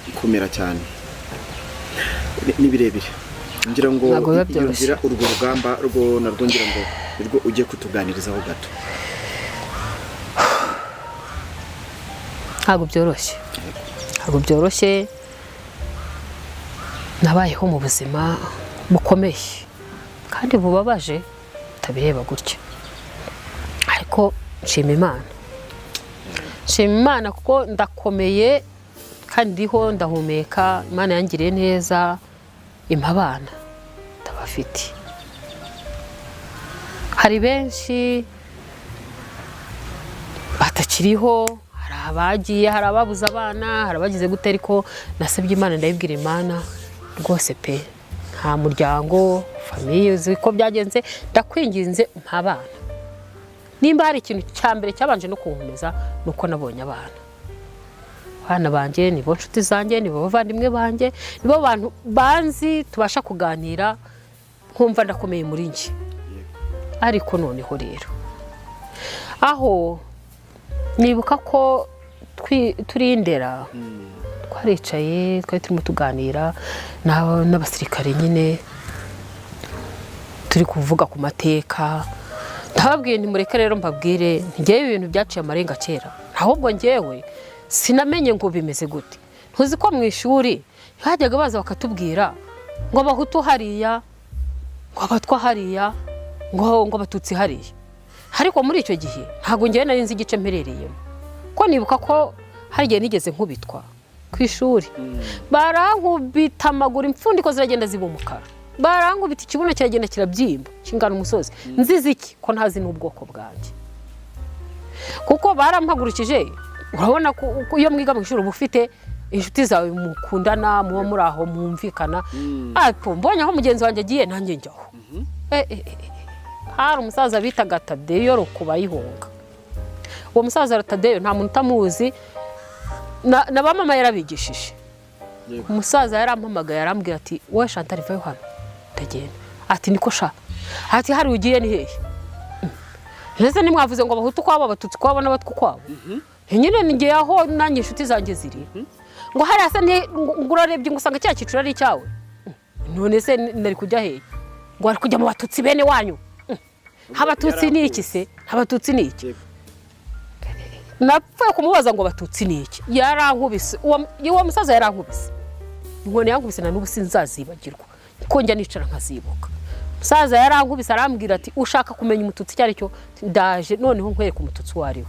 ikomera cyane. Ni birebire, ngira ngo Ntabwo biba iyo byoroshye. nzira, urwo rugamba rwo narwo, ngira ngo nirwo ugiye kutuganirizaho gato. Ntabwo byoroshye, ntabwo byoroshye. Nabayeho mu buzima bukomeye kandi bubabaje, utabireba gutya. Ariko nshima Imana, nshima Imana kuko ndakomeye kandi ndiho ndahumeka. Imana yangiriye neza impa abana, ndabafite. Hari benshi batakiriho, hari abagiye, hari ababuze abana, hari abagize gute. Ariko nasabye Imana, ndayibwira: "Imana rwose pe, nta muryango, famille uzi ko byagenze, ndakwinginze mpa abana." Nimba hari ikintu cya mbere cyabanje no kunkomeza, ni uko nabonye abana. Abana banjye nibo nshuti zanjye, nibo bavandimwe banjye, nibo bantu banzi, tubasha kuganira nkumva ndakomeye muri njye. Ariko noneho rero aho nibuka ko turi i Ndera, twaricaye, twari turimo tuganira n'abasirikare nyine, turi kuvuga ku mateka. Ndababwiye nti: "Mureke rero mbabwire, ngewe ibintu byaciye amarenga kera, ahubwo ngewe sinamenye ngo bimeze gute. Ntuzi ko mu ishuri bajyaga baza bakatubwira ngo Abahutu hariya, ngo Abatwa hariya, ngo Abatutsi hariya. Ariko muri icyo gihe ntabwo ngewe nari nzi igice mperereyemo." Ko nibuka ko hari igihe nigeze nkubitwa ku ishuri, barankubita amaguru impfundiko ziragenda ziba umukara, barankubita ikibuno kiragenda kirabyimba kingana umusozi. Nzize iki ko ntazi n'ubwoko bwanjye? Kuko barampagurukije. Urabona ko iyo mwiga mu ishuri uba ufite inshuti zawe mukundana, muba muri aho mwumvikana. Ariko mbonye aho mugenzi wanjye agiye, nanjye njyaho. Hari umusaza bitaga Tadeyo Rukubayihunga. Uwo musaza Tadeyo nta muntu utamuzi. Na ba mama yarabigishije. Yego. Umusaza yarampamagaye, arambwira ati: "Wowe Chantal, vayo hano." Ndagenda. Ati: "Niko sha," ati: "hari ugiye ni hehe?" Ndetse ntimwavuze ngo Abahutu kwabo, Abatutsi kwabo n'Abatwa kwabo? Nyine ngiye aho nanjye inshuti zanjye ziri. Ngo hariya se ngo urarebye ngo usanga cya cyiciro ari icyawe? None se nari kujya hehe? Ngo ari kujya mu Batutsi bene wanyu. Abatutsi ni iki se? Abatutsi ni iki? Yego. Napfuye kumubaza ngo Abatutsi ni iki, yarankubise. Uwo musaza yarankubise inkoni, yankubise na n'ubu sinzazibagirwa, kuko njya nicara nkazibuka. Umusaza yarankubise, arambwira ati: "Ushaka kumenya Umututsi icyo ari cyo? Ndaje noneho nkwereka Umututsi uwo ari we."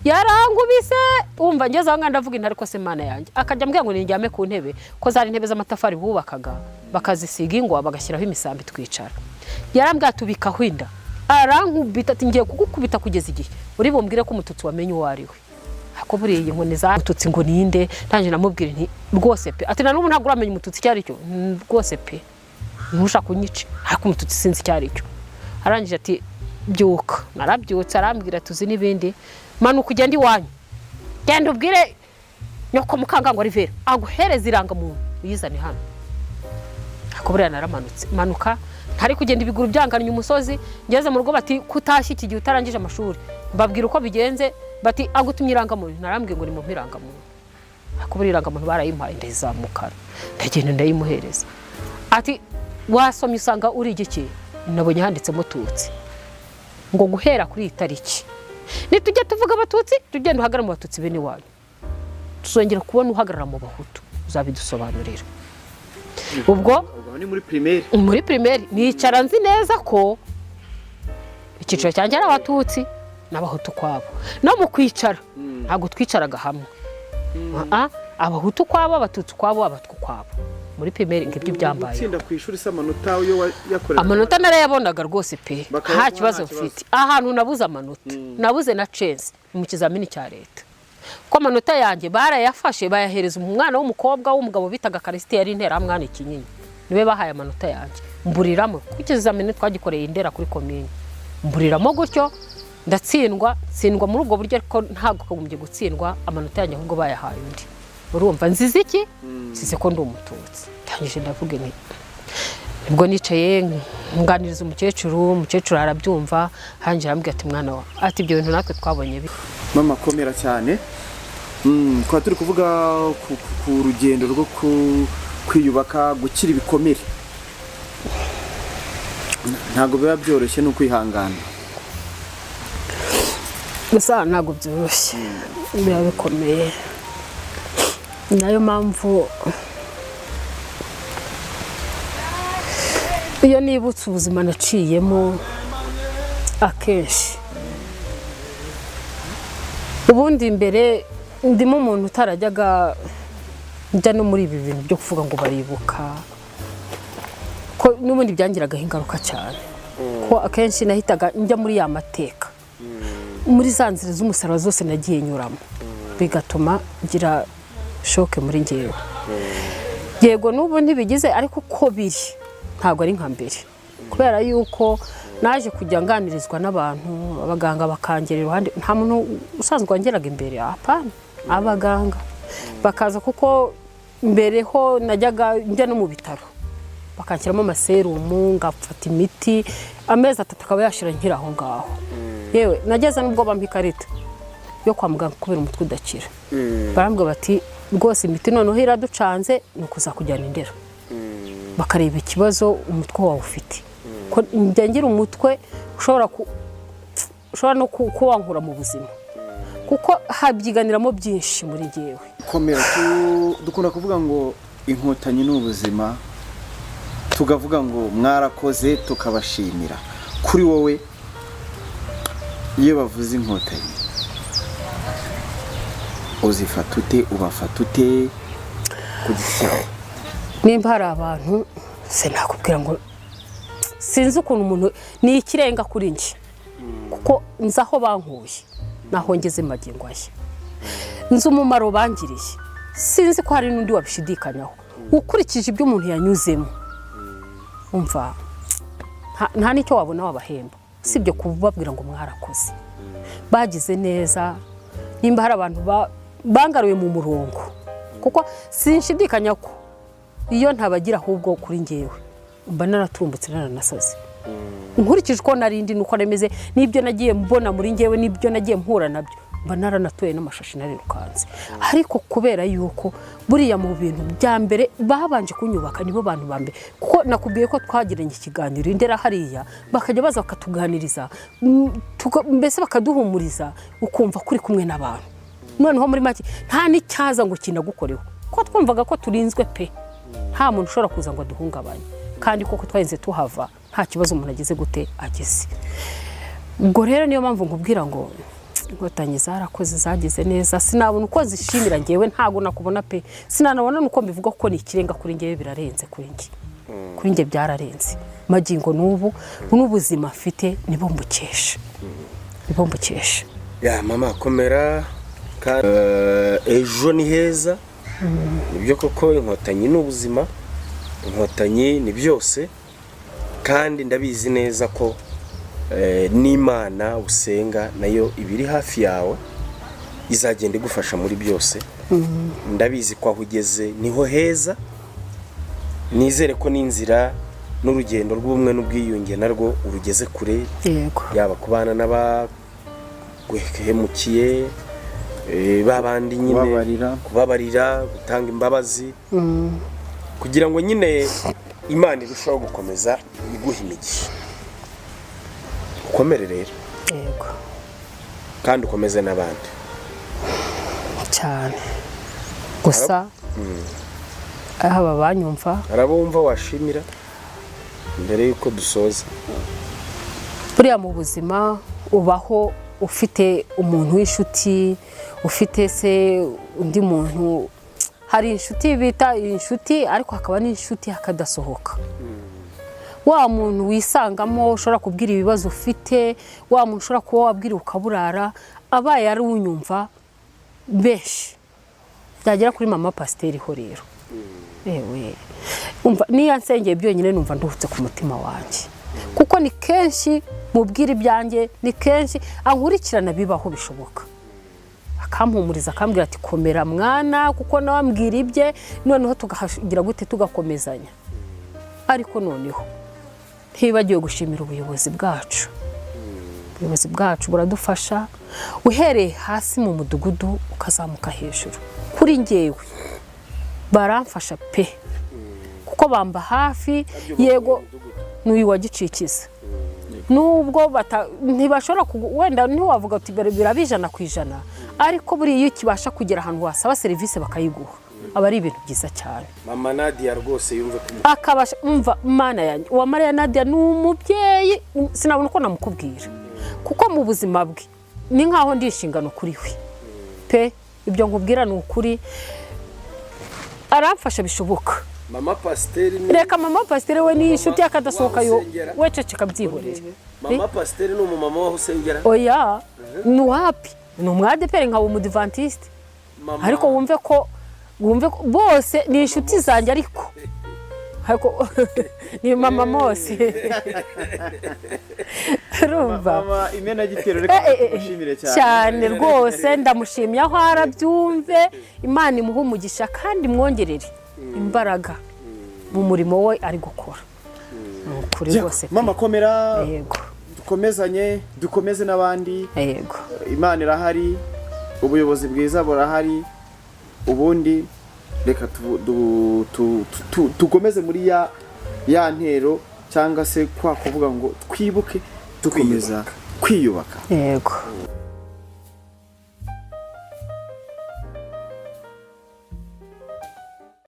Yarankubise, wumva ngeze aho ngaho ndavuga intare ko se Mana yanjye. Akajya ambwira ngo nindyame ku ntebe, ko zari intebe z'amatafari bubakaga bakazisiga ingwa, bagashyiraho imisambi twicara. Yarambwira tubikaho inda, arankubita ati: "Ngiye kugukubita kugeza igihe uri bumbwire ko Umututsi wamenye uwo ari we." Ako buriya iyi nkoni za Mututsi ngo ninde? Ntange namubwira nti: "Rwose pe." Ati: "Na n'ubu ntabwo uramenya Umututsi icyo ari cyo?" "Rwose pe, ntushaka kunyica, ariko Umututsi sinzi icyo ari cyo." Arangije ati: "Byuka." Narabyutse. Arambwira: "Tuzi n'ibindi, manuka ugende iwanyu, genda ubwire nyoko Mukangango Rivera aguhereze irangamuntu uyizane hano." Ariko buriya naramanutse, manuka ntari kugenda, ibiguru byangannye umusozi. Ngeze mu rugo bati: "Kutashye iki gihe utarangije amashuri?" Mbabwira uko bigenze. Bati: "Agutumye irangamuntu." Narambwiye ngo ni mu irangamuntu. Ariko buriya irangamuntu barayimpaye, ndayizamukana, ndagenda ndayimuhereza. Ati: "Wasomye usanga uri igiki?" Nabonye handitsemo Tutsi. Ngo: "Guhera kuri iyi tariki, nitujya tuvuga Abatutsi, tugenda uhagarara mu Batutsi bene wanyu. Tuzongera kubona uhagarara mu Bahutu, uzabidusobanurira." Ubwo Ubwo ni muri primaire? Muri primaire. Nicara nzi neza ko icyiciro cyanjye ari Abatutsi n'Abahutu kwabo. No mu kwicara ntabwo twicaraga hamwe. Ah, Abahutu kwabo, Abatutsi kwabo, Abatwa kwabo muri primaire. Ngibyo byambaye. Gutsinda ku ishuri se, amanota yo yakoreraga? Amanota narayabonaga rwose pe. Bakayaguha Nta kibazo nta kibazo. mfite. Ahantu nabuze amanota, nabuze na chance, ni mu kizamini cya leta, ko amanota yanjye barayafashe bayahereza umwana w'umukobwa w'umugabo bitaga Karisite, yari interahamwe Kinyinya. Niwe bahaye amanota yanjye, mburiramo, kuko ikizamini twagikoreye Indera kuri komini. Mburiramo gutyo, ndatsindwa. Tsindwa muri ubwo buryo, ariko ntabwo kagombye gutsindwa amanota yanjye, ahubwo bayahaye undi. Urumva nzize iki? Nzize ko ndi Umututsi. Ndangije ndavuga nti, nibwo nicaye nganiriza umukecuru. Umukecuru arabyumva, hanjye arambwira ati: "Mwana wa," ati, "ibyo bintu natwe twabonye Mama, komera cyane. Twaba turi kuvuga ku rugendo rwo kwiyubaka, gukira ibikomere. Ntabwo biba byoroshye, ni ukwihangana. Gusa ntabwo byoroshye, biba bikomeye. Nayo mpamvu iyo nibutse ubuzima naciyemo akenshi, ubundi mbere ndimo umuntu utarajyaga njya no muri ibi bintu byo kuvuga ngo baribuka, ko n'ubundi byangiragaho ingaruka cyane, ko akenshi nahitaga njya muri ya mateka, muri za nzira z'umusaraba zose nagiye nyuramo, bigatuma ngira choc muri ngewe. Yego, n'ubu ntibigize, ariko uko biri ntabwo ari nka mbere, kubera yuko naje kujya nganirizwa n'abantu, abaganga bakangera iruhande. Nta muntu usanzwe wangeraga imbere, apana, abaganga bakaza, kuko mbere ho najyaga njya no mu bitaro bakanshyiramo amaserumu, ngafata imiti, amezi 3 akaba yashira nkiri aho ngaho. Yewe, nageze n'ubwo bampa ikarita yo kwa muganga kubera umutwe udakira. Barambwira bati: "Rwose imiti noneho iraducanze, ni ukuzakujyana Indera bakareba ikibazo umutwe wawe ufite." Ko njya ngira umutwe ushobora no kuba wankura mu buzima, kuko habyiganiramo byinshi muri njyewe. Komera. Dukunda kuvuga ngo Inkotanyi ni ubuzima, tukavuga ngo mwarakoze, tukabashimira. Kuri wowe, iyo bavuze Inkotanyi, uzifata ute, ubafata ute ku giti cyawe? Nimba hari abantu, sinakubwira ngo sinzi ukuntu umuntu, ni ikirenga kuri njye, kuko nzi aho bankuye naho ngeze magingo aya, nzi umumaro bangiriye. Sinzi ko hari n'undi wabishidikanyaho ukurikije ibyo umuntu yanyuzemo. Umva, nta n'icyo wabona wabahemba usibye kubabwira ngo mwarakoze, bagize neza. Nimba hari abantu Bangaruye mu murongo, kuko sinshidikanya ko iyo ntabagira ahubwo kuri ngewe mba naratumbutse, naranasaze, nkurikije uko narindi nuko nameze n'ibyo nagiye mbona muri ngewe n'ibyo nagiye mpura nabyo, mba naranatoye n'amashashi, narirukanse. Ariko kubera yuko buriya mu bintu bya mbere babanje kunyubaka, nibo bantu ba mbere, kuko nakubwiye ko twagiranye ikiganiro indera hariya, bakajya baza bakatuganiriza, mbese bakaduhumuriza, ukumva ko uri kumwe n'abantu. Noneho muri make nta n'icyaza ngo kinagukoreho, kuko twumvaga ko turinzwe pe, nta muntu ushobora kuza ngo aduhungabanye. Kandi koko twahinze tuhava nta kibazo umuntu agize gute agize. Ubwo rero niyo mpamvu nkubwira ngo Inkotanyi zarakoze, zagize neza. Sinabona uko zishimira ngewe, ntabwo nakubona pe, sinanabona nuko mbivuga, kuko ni ikirenga kuri ngewe, birarenze kuri nge, kuri nge byararenze. Magingo n'ubu n'ubuzima mfite nibo mbukesha, nibo mbukesha. Ya mama, komera. Ejo ni heza, nibyo koko. Inkotanyi ni ubuzima, Inkotanyi ni byose, kandi ndabizi neza ko n'Imana usenga nayo iba iri hafi yawe, izagenda igufasha muri byose. Ndabizi ko aho ugeze niho heza. Nizere ko n'inzira n'urugendo rw'ubumwe n'ubwiyunge narwo urugeze kure, Yego. yaba kubana n'abaguhemukiye, ba bandi nyine, Kubabarira. kubabarira, gutanga imbabazi, kugira ngo nyine Imana irusheho gukomeza iguha imigisha. Ukomere rero, Yego. kandi ukomeze n'abandi. Cyane gusa haba banyumva. Hari abo wumva washimira mbere y'uko dusoza? Buriya mu buzima ubaho ufite umuntu w'inshuti, ufite se undi muntu. Hari inshuti bita inshuti, ariko hakaba n'inshuti hakadasohoka, wa muntu wisangamo, ushobora kubwira ibibazo ufite, wa muntu ushobora kuba wabwira ukaburara, abaye ari unyumva benshi. Byagera kuri mama pasiteri ho rero, ewe umva, niyo nsengeye byonyine numva nduhutse ku mutima wanjye, kuko ni kenshi mubwira ibyanjye, ni kenshi ankurikirana bibaho bishoboka, akampumuriza, akambwira ati: "Komera mwana," kuko nawe ambwira ibye, noneho tugagira gute, tugakomezanya. Ariko noneho ntibagiwe gushimira ubuyobozi bwacu. Ubuyobozi bwacu buradufasha, uhereye hasi mu mudugudu ukazamuka hejuru. Kuri ngewe baramfasha pe, kuko bamba hafi. Yego, n'uyu wa Gicikiza, nubwo ntibashobora wenda ntiwavuga uti biraba 100%, ariko buriya iyo ukibasha kugera ahantu wasaba serivisi bakayiguha, aba ari ibintu byiza cyane. Mama Nadia rwose yumve ko Akabasha, umva Mana yanjye, uwa Mariya Nadia ni umubyeyi, sinabona uko namukubwira, kuko mu buzima bwe ni nkaho ndi inshingano kuri we pe. Ibyo nkubwira ni ukuri, aramfasha bishoboka. Mama pasiteri ni Reka, mama pasiteri we ni inshuti y'akadasohoka yo. Usengera. We ceceka, byihorere. Mama pasiteri ni umumama waho usengera? Oya, ni wapi, ni umwadeperi nkaba umudivantiste. Mama. Ariko wumve ko bose ni inshuti zanjye, ariko ni mama Mose, urumva? Mama imenagitero, reka tugushimire cyane. Cyane rwose, ndamushimye aho arabyumve. Imana imuhe umugisha kandi imwongerere imbaraga mu murimo we ari gukora, ni ukuri rwose pe. Mama, komera. Yego. Dukomezanye, dukomeze n'abandi. Yego. Imana irahari, ubuyobozi bwiza burahari. Ubundi reka tukomeze muri ya ntero, cyangwa se kwa kuvuga ngo twibuke dukomeza kwiyubaka. Yego.